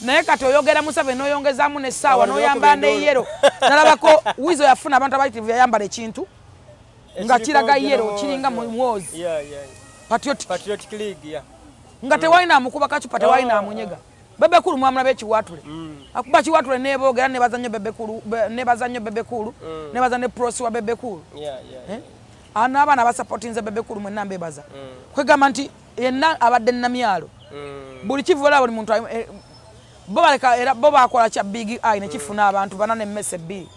Naye kati oyogera Museveni n'oyongezaamu n'essaawa n'oyambala ne yero. Nalabako Wizo yafuna abantu abayitirivu yayambala ekintu. Nga kiraga yero kiringa muwozi. Patriotic League, nga tewalina amukuba kacupa tewalina amunyega. Bebe Cool mwamulaba ekiwatule. Akuba kiwatule neboogera nebaza nnyo Bebe Cool, nebaza nnyo Bebe Cool, nebaza ne Prosi wa Bebe Cool. N'abaana abasupportinze Bebe Cool mwenna mbebaza. Kwegamba nti yenna abadde Namyalo. Buli kivuola buli muntu bo baleka era bo bakola kya Big Eye ne kifuna abantu bana n'emmese bbiri.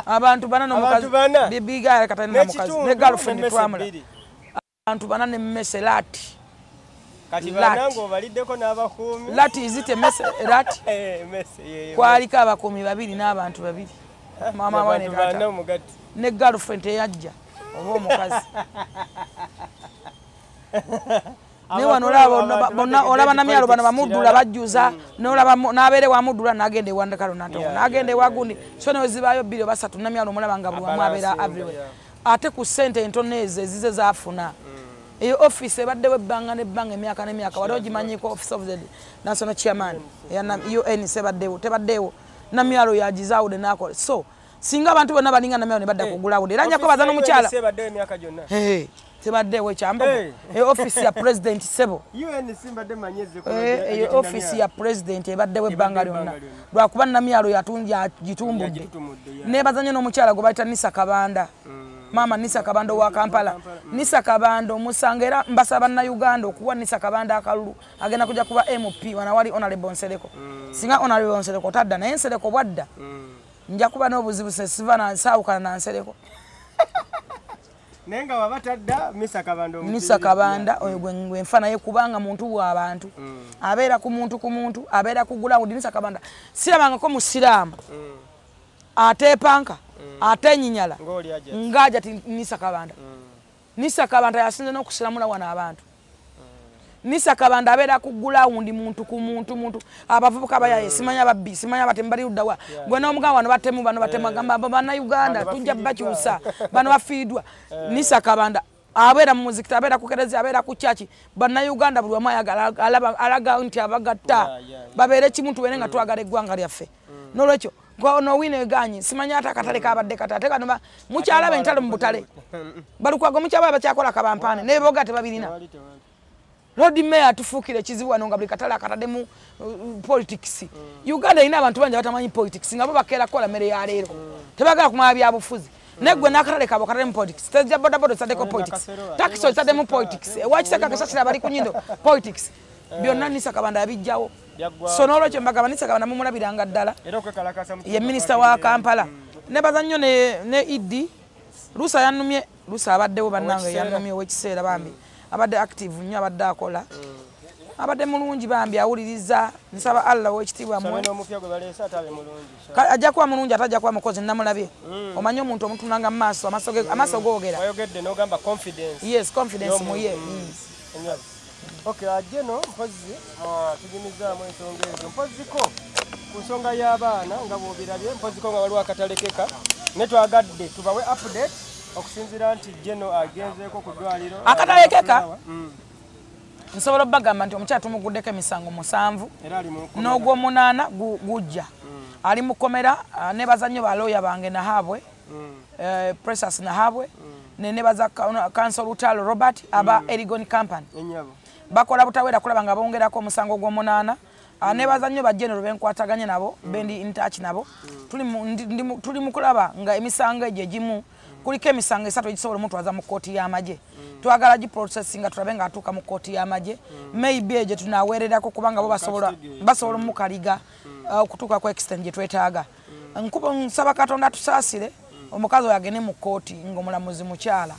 Abantu bana n'omukazi Big Eye katalina mukazi ne girlfriend twamula. Abantu bana n'emmese lati. Kati banango baliddeko n'abakuumi. Lati is it a mese lati? Mese ye. Kwaliko abakuumi babiri n'abantu babiri. Mama we ne taata ne girlfriend eyajja oba omukazi. Ne wano olaba bonna, olaba Namyalo bano bamuddula bajjuza, n'olaba n'abeere wamuddula n'agenda ewa Ndekalo Nantongo, n'agenda ewa gundi. So ne wezibaayo 2 oba 3, Namyalo omulaba nga buli wamu abeera everywhere. Ate ku ssente entono ezo ezize zaafuna, eyo office ebaddewo ebbanga n'ebbanga, emyaka n'emyaka. Wali ogimanyiko, Office of the National Chairman eya UNC ebaddewo tebaddewo? Namyalo yagizaawudde n'akola. So singa abantu bonna balinga Namyalo ne badda ku ground, era nja kwebaza n'omukyala. UNC ebaddewo emyaka gyonna? Hey, tebaddewo ekyambogo. Hey. Eyo office ya president, sebo. UNC mbadde manyi ezze ku Eyo office ya president ebaddewo ebbanga Ebadde lyonna, ebbanga lyonna. lwakuba Namyalo yagitumbudde. Yagitutumudde, yeah. Nebaza nnyo n'omukyala gwe bayita Nisa Kabanda, maama Nisa Kabanda owa Kampala. Nisa Kabanda omusanga, era mbasaba Bannayuganda okuwa Nisa Kabanda akalulu. Agenda kujja kuba MP wana wali Honorable Nsereko. Singa Honorable Nsereko tadda, naye Nsereko bwadda nja kuba n'obuzibu, sesiva nasaawukana na Nsereko. Naye nga waba tadda, Misa Kabanda. Nisa Kabanda oyo gwe nfa naye, kubanga muntu w'abantu, abeera ku muntu ku muntu, abeera ku ground. Nisa Kabanda sirabangako musiraamu ateepanka atenyinyala Ng'oli aja. Ng'aja ti Nisa Kabanda. Nisa Kabanda yasinze n'okusiramula wano abantu. Nisa Kabanda abeera ku ground, muntu ku muntu muntu. Abavubuka bayaye, simanya babbi, simanya batemu, bali luddawa. Gwe n'omugamba wano batemu, bano batemu, agamba abo Bannayuganda Bano tujja bafiiriddwa. Bakyusa bano bafiiriddwa. Nisa Kabanda abeera mu muzikiti, abeera ku kereziya, abeera ku kyaki. Bannayuganda buli wamu ayagala alaga nti abagatta babeere kimu, tubeere nga twagala eggwanga lyaffe. N'olwekyo ono wina eganyi, simanya ate akatale kabadde kata ate kano mukyalaba entalo mu butale. Balukwago mukyaba bakyakola kabampaane n'eboga tebabirina. Tewali, tewali. Lord Mayor atufuukira ekizibu wano nga buli katale akataddemu politics. Uganda erina abantu bangi abatamanyi politics, nga bo bakeera kukola mmere ya leero, tebagala kumanya byabufuzi. Naye gwe n'akatale kaabwe okataddemu politics, tejja bodaboda otaddeko Olina politics, Kasero, takisi ate otaddemu Wakiseka, politics, ate ewakiseka kasasira bali ku nyindo politics, byonna Nisa Kabanda yabijjawo. Byaggwawo. So n'olwekyo mbagamba Nisa Kabanda mumulabiranga ddala. Era okwekalakasa mu Ye minisita wa Kampala. Nebaza nnyo ne Idi Lusa yannumye. Lusa abaddewo bannange. Ow'ekiseera. Yannumye ow'ekiseera bambi, abadde active nnyo, abadde akola, abadde mulungi bambi, awuliriza. Nsaba Allah ow'ekitiibwa Sabe muwe n'omupya gwe baleese ate abe mulungi. Ajja kuba mulungi, ate ajja kuba mukozi. Namulabye. Omanyi omuntu omutunanga mu maaso, amaaso googera. Wayogedde n'ogamba confidence. Yes, confidence mu ye. Enyazi. Okay, ajeno mpozi tugimizaamu ensonga ezo, mpoziko ku nsonga y'abaana nga bw'obirabye, mpoziko nga waliwo akatalekeka, ne twagadde tubawe update okusinziira nti Jeno agenzeeko ku ddwaliro. Akatalekeka? Nsobola obbagamba nti omukyala tumuguddeko emisango 7. Era ali mu nkomera. N'ogwomunaana gujja, ali mu kkomera. Nebaza nnyo balooya bange Nahabwe, Precious Nahabwe, ne nebaza Counsel Lutalo Robert aba Erigon Company. Ennyabo. Bakola butawera kulaba nga bongerako omusango gw'omunaana. Nebaza nnyo ba general benkwataganye nabo, bendi in touch nabo. Tuli mu kulaba nga emisango egyo egimu, kuliko emisango 3 egisobola omutwaza mu kkooti y'amagye. Twagala giprocessinga tulabe ng'atuuka mu kkooti y'amagye. Maybe egyo tunaaweererako, kubanga bo basobola omukaliga okutuuka ku extent gye twetaaga. Nkuba nsaba Katonda atusaasire, omukazi oyo agende mu kkooti ng'omulamuzi mukyala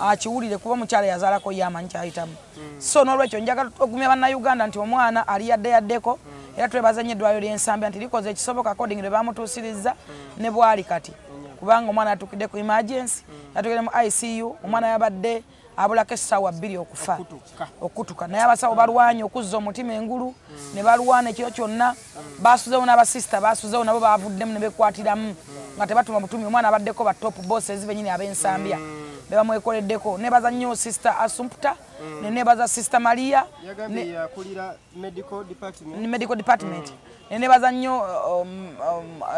akiwulire, kuba omukyala yazaalako ye amanyi kyayitamu. So n'olwekyo njagala ogumya Bannayuganda nti omwana ali yadde yaddeko, era twebaza nnyo eddwaliro ly'Ensambya nti likoze ekisoboka according lwe bamutuusirizza ne bwali kati, kubanga omwana atuukidde ku emergency, yatuukidde mu ICU. Omwana yabadde abulako essaawa 2 okufa. Okutuka. Okutuka, naye abasawo balwanye okuzza omutima engulu ne balwana ekiro kyonna. Basuzewo n'abasisita, basuzewo nabo, bavuddemu ne bekwatiramu nga tebatuma butumi. Omwana abaddeko ba top bosses benyini ab'Ensambya be bamwekoleddeko. Nebaza nnyo Sister Assumpta, ne nebaza Sister Maria. Yagambye yakulira medical department. Medical department. Ne nebaza nnyo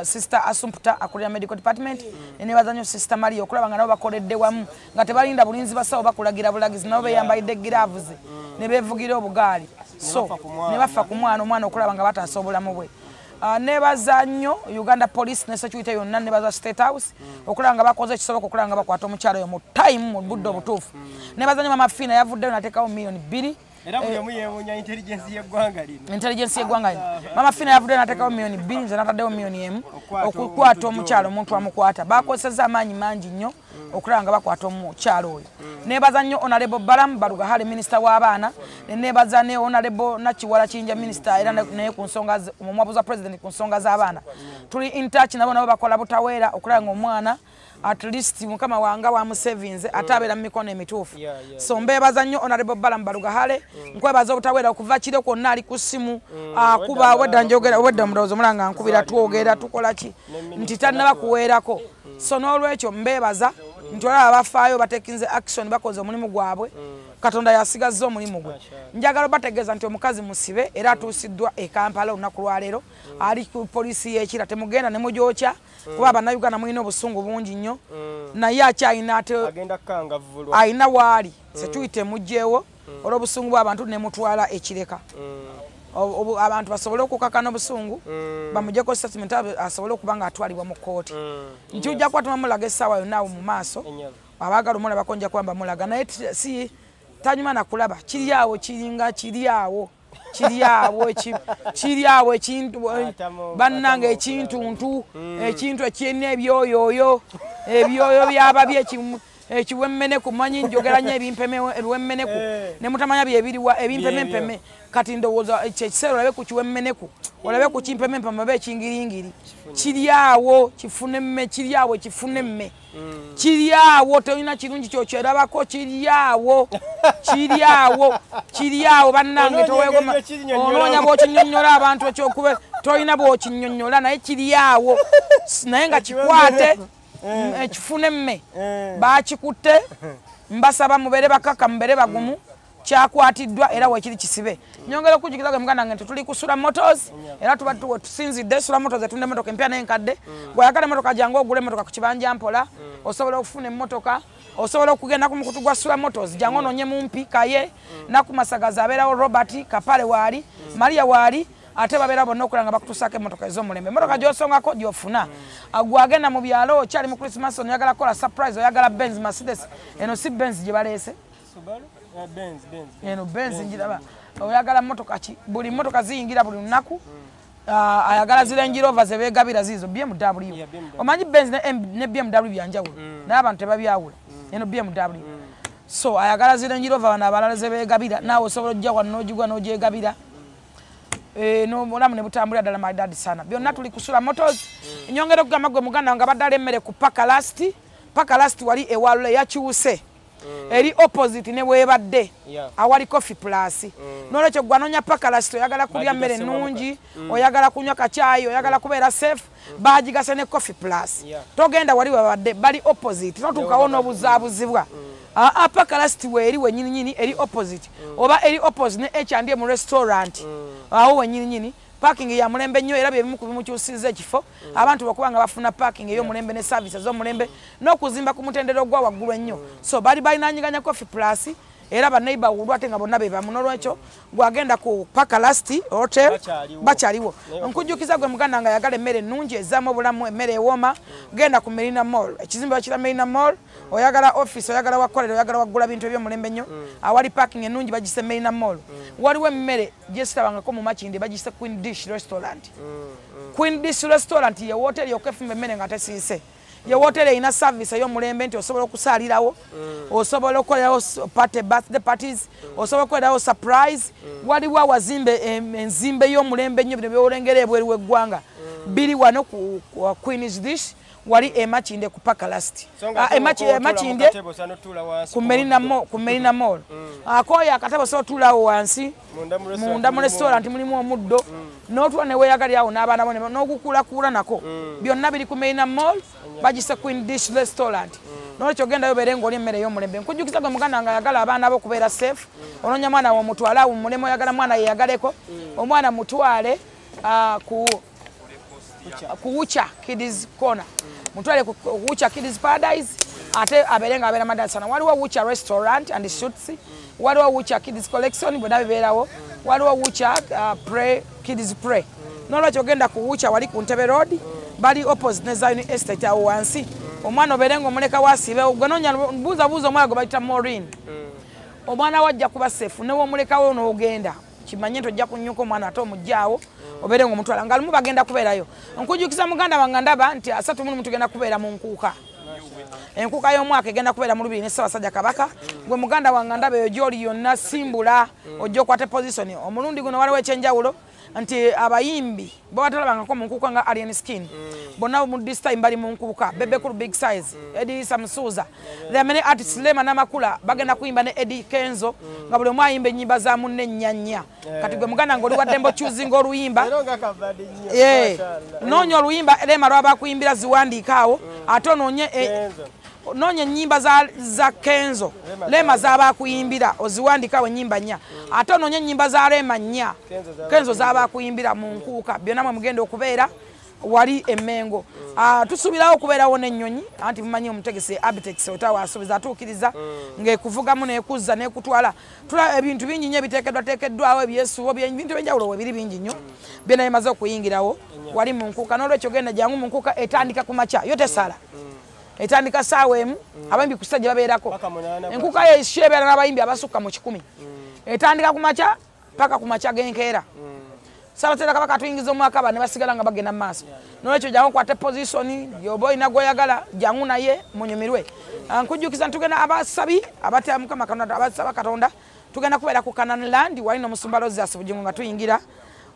Sister Assumpta akulira medical department, ne nebaza nnyo Sister Maria okulaba nga nabo bakoledde wamu nga tebalinda bulinzi basawo bakulagira bulagizi, nabo beyambalidde gloves ne beevugira obugaali, so bafa ku mwana. Ne bafa ku mwana, omwana okulaba nga bataasa obulamu bwe. Nebaza nnyo Uganda Police ne security yonna, nebaza State House okulaba nga bakoze ekisoboka okulaba nga bakwata omukyala oyo mu time, mu budde obutuufu. Nebaza nnyo Mama Fina, yavuddeyo nateekawo miliyoni 2. Era buli omu yeewuunya intelligence y'eggwanga lino. Intelligence y'eggwanga lino. Mama Fina yavuddeyo nateekawo miliyoni 2, nze nataddewo miliyoni 1 Okukwata okukwata omuntu. Omukyala omuntu amukwata. Bakozesezza amaanyi mangi nnyo. Okulaba nga bakwata omukyalo oyo. Nebaza nnyo Honorable Balaam Barugahare, minisita w'abaana, ne nebaza ne Honorable Nakiwala Kiyinja, minisita era naye ku nsonga omuwabuzi wa president ku nsonga z'abaana. Tuli in touch nabo, nabo bakola butaweera okulaba nga omwana at least mukama wanga wamusevinze ate abeera mu mikono emituufu. So mbeebaza nnyo Honorable Balaam Barugahare, nkwebaza obutaweera okuva kiro kwonna ali ku ssimu akuba wedda njogera wedda mulowooza omulanga nkubira twogera tukola ki nti tannaba kuweerako. So n'olwekyo mbeebaza nti olaba bafaayo batekinze action, bakoze omulimu gwabwe, Katonda yasigazza omulimu gwe. Njagala bategeeza nti omukazi musibe era atuusiddwa e Kampala olunaku lwaleero, ali ku poliisi y'Ekira. Temugenda ne mugyokya kuba Bannayuganda mulina obusungu bungi nnyo, naye akyalina ate alina waali security emugyewo olw'obusungu bw'abantu ne mutwala ekireka. Abantu basobole okukakana obusungu bamugyeko statement asobole okuba nga atwalibwa mu kkooti. Nti ojja kuba tumamulaga essaawa yonna awo mu maaso, abaagala omulabako nja kuba mbamulaga, naye si tanyuma nakulaba. Kiri awo, kiringa kiri awo, kiri awo, kiri awo ekintu bannange, ekintuntu, ekintu ekirina ebyoyoyo, ebyoyo byababi, ekiwemmeneku. Manyi njogera nnyo ebimpeme, ebiwemmeneku ne mutamanya byebiriwa ebimpemempeme. Kati ndowooza ekyo ekiseera olabe ku kiwemmeneku, olabe ku kimpemempeme oba ekingiringiri kiri awo kifune mme, kiri awo kifune mme, kiri awo. Tolina kirungi kyokyerabako, kiri awo, kiri awo, kiri awo bannange. Towegoma onoonya bw'okinyonnyola abantu ekyokuba tolina bw'okinyonnyola, naye kiri awo, naye nga kikwate ekifune mme. Bakikutte, mbasaba mubeere bakaka, mubeere bagumu, kyakwatiddwa era wekiri kisibe. Nyongera okujjukiza gwe muganda wange nti tuli ku Sula Motors era tuba tusinzidde Sula Motors etunda emmotoka empya n'enkadde. Bw'oyagala emmotoka jangu ogula emmotoka ku kibanja mpola, osobola okufuna emmotoka, osobola okugenda ku mukutu gwa Sula Motors, jangu onoonye mumpi Kaye nakumasagaza abeerawo Robert Kapale waali, Maria waali, ate babeera bonna okulaba nga bakutuusaako emmotoka ez'omulembe, emmotoka gy'osongako gy'ofuna. Gwagenda mu byalo okyali mu Christmas, oyagala kukola surprise, oyagala Benz, Mercedes, eno si Benz gye baleese? Eno Benz ngiraba. Oyagala mmotoka ki? Buli mmotoka ziyingira buli lunaku. Ayagala zi Range Rover ze beegabira ziizo BMW. Omanyi Benz ne BMW byanjawulo, naye abantu tebabyawula. Eno BMW. So ayagala zi Range Rover bano abalala ze beegabira, naawe osobola ojja wano n'ogigwa n'ogyegabira n'obulamu ne butambulira ddala maridadi sana. Byonna tuli ku Sula Motors. Nyongera okugamba gwe muganda nga baddala emmere ku Pakalast, Pakalast wali ewalula yakyuse eri opposite ne bwebadde awali Coffee Plus. Nolwekyo gwanoonya Pakalast, oyagala kulya mmere ennungi, oyagala kunywa kacyayi, oyagala kubeera safe, bagigase ne Coffee Plus. Togenda wali webadde, bali opposite, totuukawo n'obuzaabuzibwa. Aa, Pakalast weeri wenyininyini eri opposite oba eri opposite ne H&M restaurant awo wenyininyini. Parking ya mulembe nnyo era byebimu ku bimukyusiza ekifo abantu bakuba nga bafuna parking ey'omulembe ne service ez'omulembe n'okuzimba ku mutendera ogwa waggulu ennyo. So bali balinanyiganya Coffee Plus era ba neighborhood ate nga bonna be bamu. N'olwekyo gwagenda ku Pakalast Hotel bakyaliwo. Nkujjukiza gwe muganda nga ayagala emmere ennungi ezzaamu obulamu, emmere ewooma, genda ku Merina Mall, ekizimbe bakira Merina Mall. Oyagala office, oyagala wakolera, oyagala waggula bintu eby'omulembe ennyo, awali parking ennungi bagise Merina Mall. Waliwo emmere gyesitabangako mu Makindye, bagise Queen Dish Restaurant. Queen Dish Restaurant ye wooteri okwefumba emmere nga tesiise, ye wooteri erina service ey'omulembe nti osobola okusaalirawo, osobola okukolerawo party, birthday parties, osobola okukolerawo surprise. Waliwo awazimbe enzimbe y'omulembe ennyo. Bino byolengera ebweru w'eggwanga biri wano ku Queen's Dish wali emakinde ku Pakalast, Emakinde ku Merina Mall. Akooyo akatebe osobola otuulaawo wansi munda mu restaurant, mulimu omuddo n'otuula neweeyagalirawo n'abaana bo n'ogukuulakuula nako. Byonna biri ku Merina Mall, bagise Queen Dish Restaurant. Nolwekyo ogendayo obeere ng'oli emmere ey'omulembe. Nkujjukiza gwe muganda nga ayagala abaana bo okubeera safe, onoonya mwana we omutwale awummulemu, oyagala mwana yeyagaleko, omwana mutwale ku Wucha Kids Corner, mutwale ku Wucha Kids Paradise ate abeere nga abeera madali sana. Waliwo Wucha Restaurant and Shoots, waliwo Wucha Kids Collection, bwena bibeerawo, waliwo Wucha Play, Kids Play. Nolwekyo ogenda ku Wucha wali ku Ntebe Road, bali opposite ne Zion Estate awo wansi. Omwana obeere nga omuleka wasiibe gwe noonya buuza buuza omwana gwe bayita Maureen, omwana wajja kuba safe newomulekawo n'ogenda kimanye nti ojja kunyuka omwana ate omuggyaawo obeere nga omutwala nga lumu bagenda kubeerayo. Nkujjukiza muganda wange ndaba nti 31 tugenda kubeera mu Nkuuka. Enkuuka y'omwaka egenda kubeera mu Lubiri ne Ssaabasajja Kabaka. Gwe muganda wange ndaba eyo gy'oli yonna, simbula ojja okwate position. Omulundi guno waliwo ekyenjawulo nti abayimbi bo batalabangako mu nkuuka nga Alien Skin, bonna mu this time bali mu nkuuka. Bebe Cool, Big Size, Eddie Samsuza, there are many artists, Rema Namakula bagenda kuyimba ne Eddie Kenzo, nga buli omu ayimba ennyimba za munne ennyanya. Kati gwe muganda ng'oli waddembe ochoosinga oluyimba. Era nga kavadi nnyo. Eh, Mashallah. Noonya oluyimba Rema lwaba kuyimbira, ziwandiika awo, ate onoonye Kenzo. Noonya ennyimba za Kenzo, Rema. Rema zaba akuyimbira, oziwandiika awo ennyimba nnya, ate onoonye ennyimba za Rema nnya, Kenzo z'aba. Kenzo zaba akuyimbira mu nkuuka. Byonna mwe mugenda okubeera wali emmengo. Tusuubirawo okubeerawo n'ennyonyi, anti mumanyi omutegesi Abitex otawa asuubiza atuukiriza, ng'ekuvugamu n'ekuzza n'ekutwala. Tula ebintu bingi nnyo ebiteekeddwateekeddwawo, ebyesuubo, ebintu ebyenjawulo webiri bingi nnyo, byonna bimaze okuyingirawo wali mu nkuuka. N'olwekyo genda jangu mu nkuuka. Etandika ku makya, yo tesala, etandika saawa 1, abayimbi ku stage babeerako Paka 8. Enkuuka yesyo ebeera n'abayimbi abasukka mu 100. Etandika ku makya paka ku makya g'enkeera. Ssaabasajja Kabaka atuyingiza omwaka, aba ne basigala nga bagenda mu maaso. Nolwekyo jangu okwate position yoba olina gwoyagala, jangu naye munyumirwe. Nkujjukiza nti tugenda abasabi abatya Mukama Katonda, abasaba Katonda, tugenda kubeera ku Canaan Land wali n'omusumba Rosius Bugingo, nga tuyingira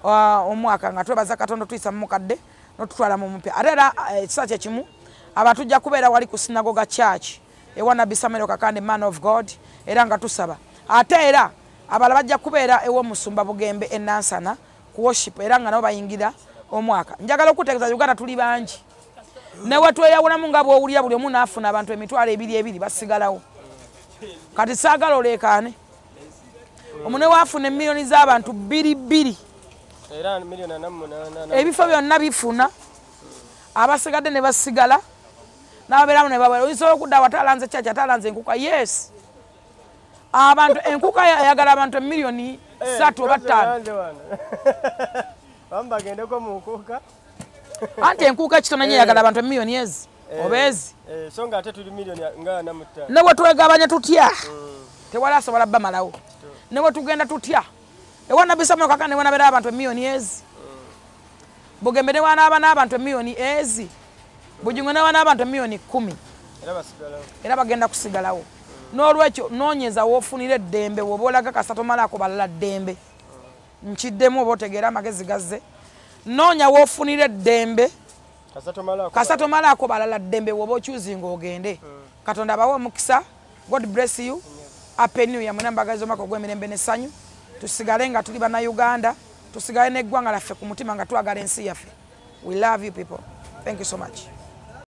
omwaka nga twebaza Katonda tuyisa mu mukadde n'otutwala mu mupya. Ate era ekisa kyekimu aba tujja kubeera wali ku Synagoga Church ewa Nabbi Samuel Kakande, man of God, era nga tusaba. Ate era abalala bajja kubeera ew'omusumba Bugembe enansana ku worship, era nga nabo bayingira omwaka. Njagala okutegeeza Uganda tuli bangi, newe tweyawulamu nga bwowulira buli omu naafuna abantu 20,000 ebiri basigalawo. Kati saagala oleekaane omune waafuna emiliyoni z'abantu bbiri bbiri. Era 48 million. Ebifo byonna bifuna, abasigadde ne basigala n'ababeeramu ne babeera. Oyinza okudda awo ate alanze kyaki, ate alanze enkuka. Yes, abantu enkuka ayagala abantu 3 million oba 5. Bamu bagendeko mu nkuuka. Anti enkuuka ekitono nnyo eyagala abantu emiliyoni ezi oba ezi. So nga ate tuli 45 million. Ne bwe twegabanya tutya, tewali asobola bamalawo. Ne bwe tugenda tutya ewa Nabbi Samuel Kakande, ne wanabeera abantu emiliyoni ezi, Bugembe ne wanaaba n'abantu emiliyoni ezi, Bujingo ne wanaaba abantu 10 million, Era basigalawo. Era bagenda kusigalawo. N'olwekyo noonyeza woofunira eddembe, woba olaga kasita tomalaako balala ddembe. Nkiddemu oba otegeera amagezi gazze. Noonya woofunira eddembe. Kasita tomalaako. Kasita tomalaako balala ddembe, woba ochoosinga ogende. Katonda abawe omukisa. God bless you. Happy New Year mwena. Mbagaliza omwaka ogw'emirembe n'essanyu. Tusigale nga tuli Bannayuganda, tusigale n'eggwanga laffe ku mutima, nga twagala ensi yaffe. We love you people. Thank you so much.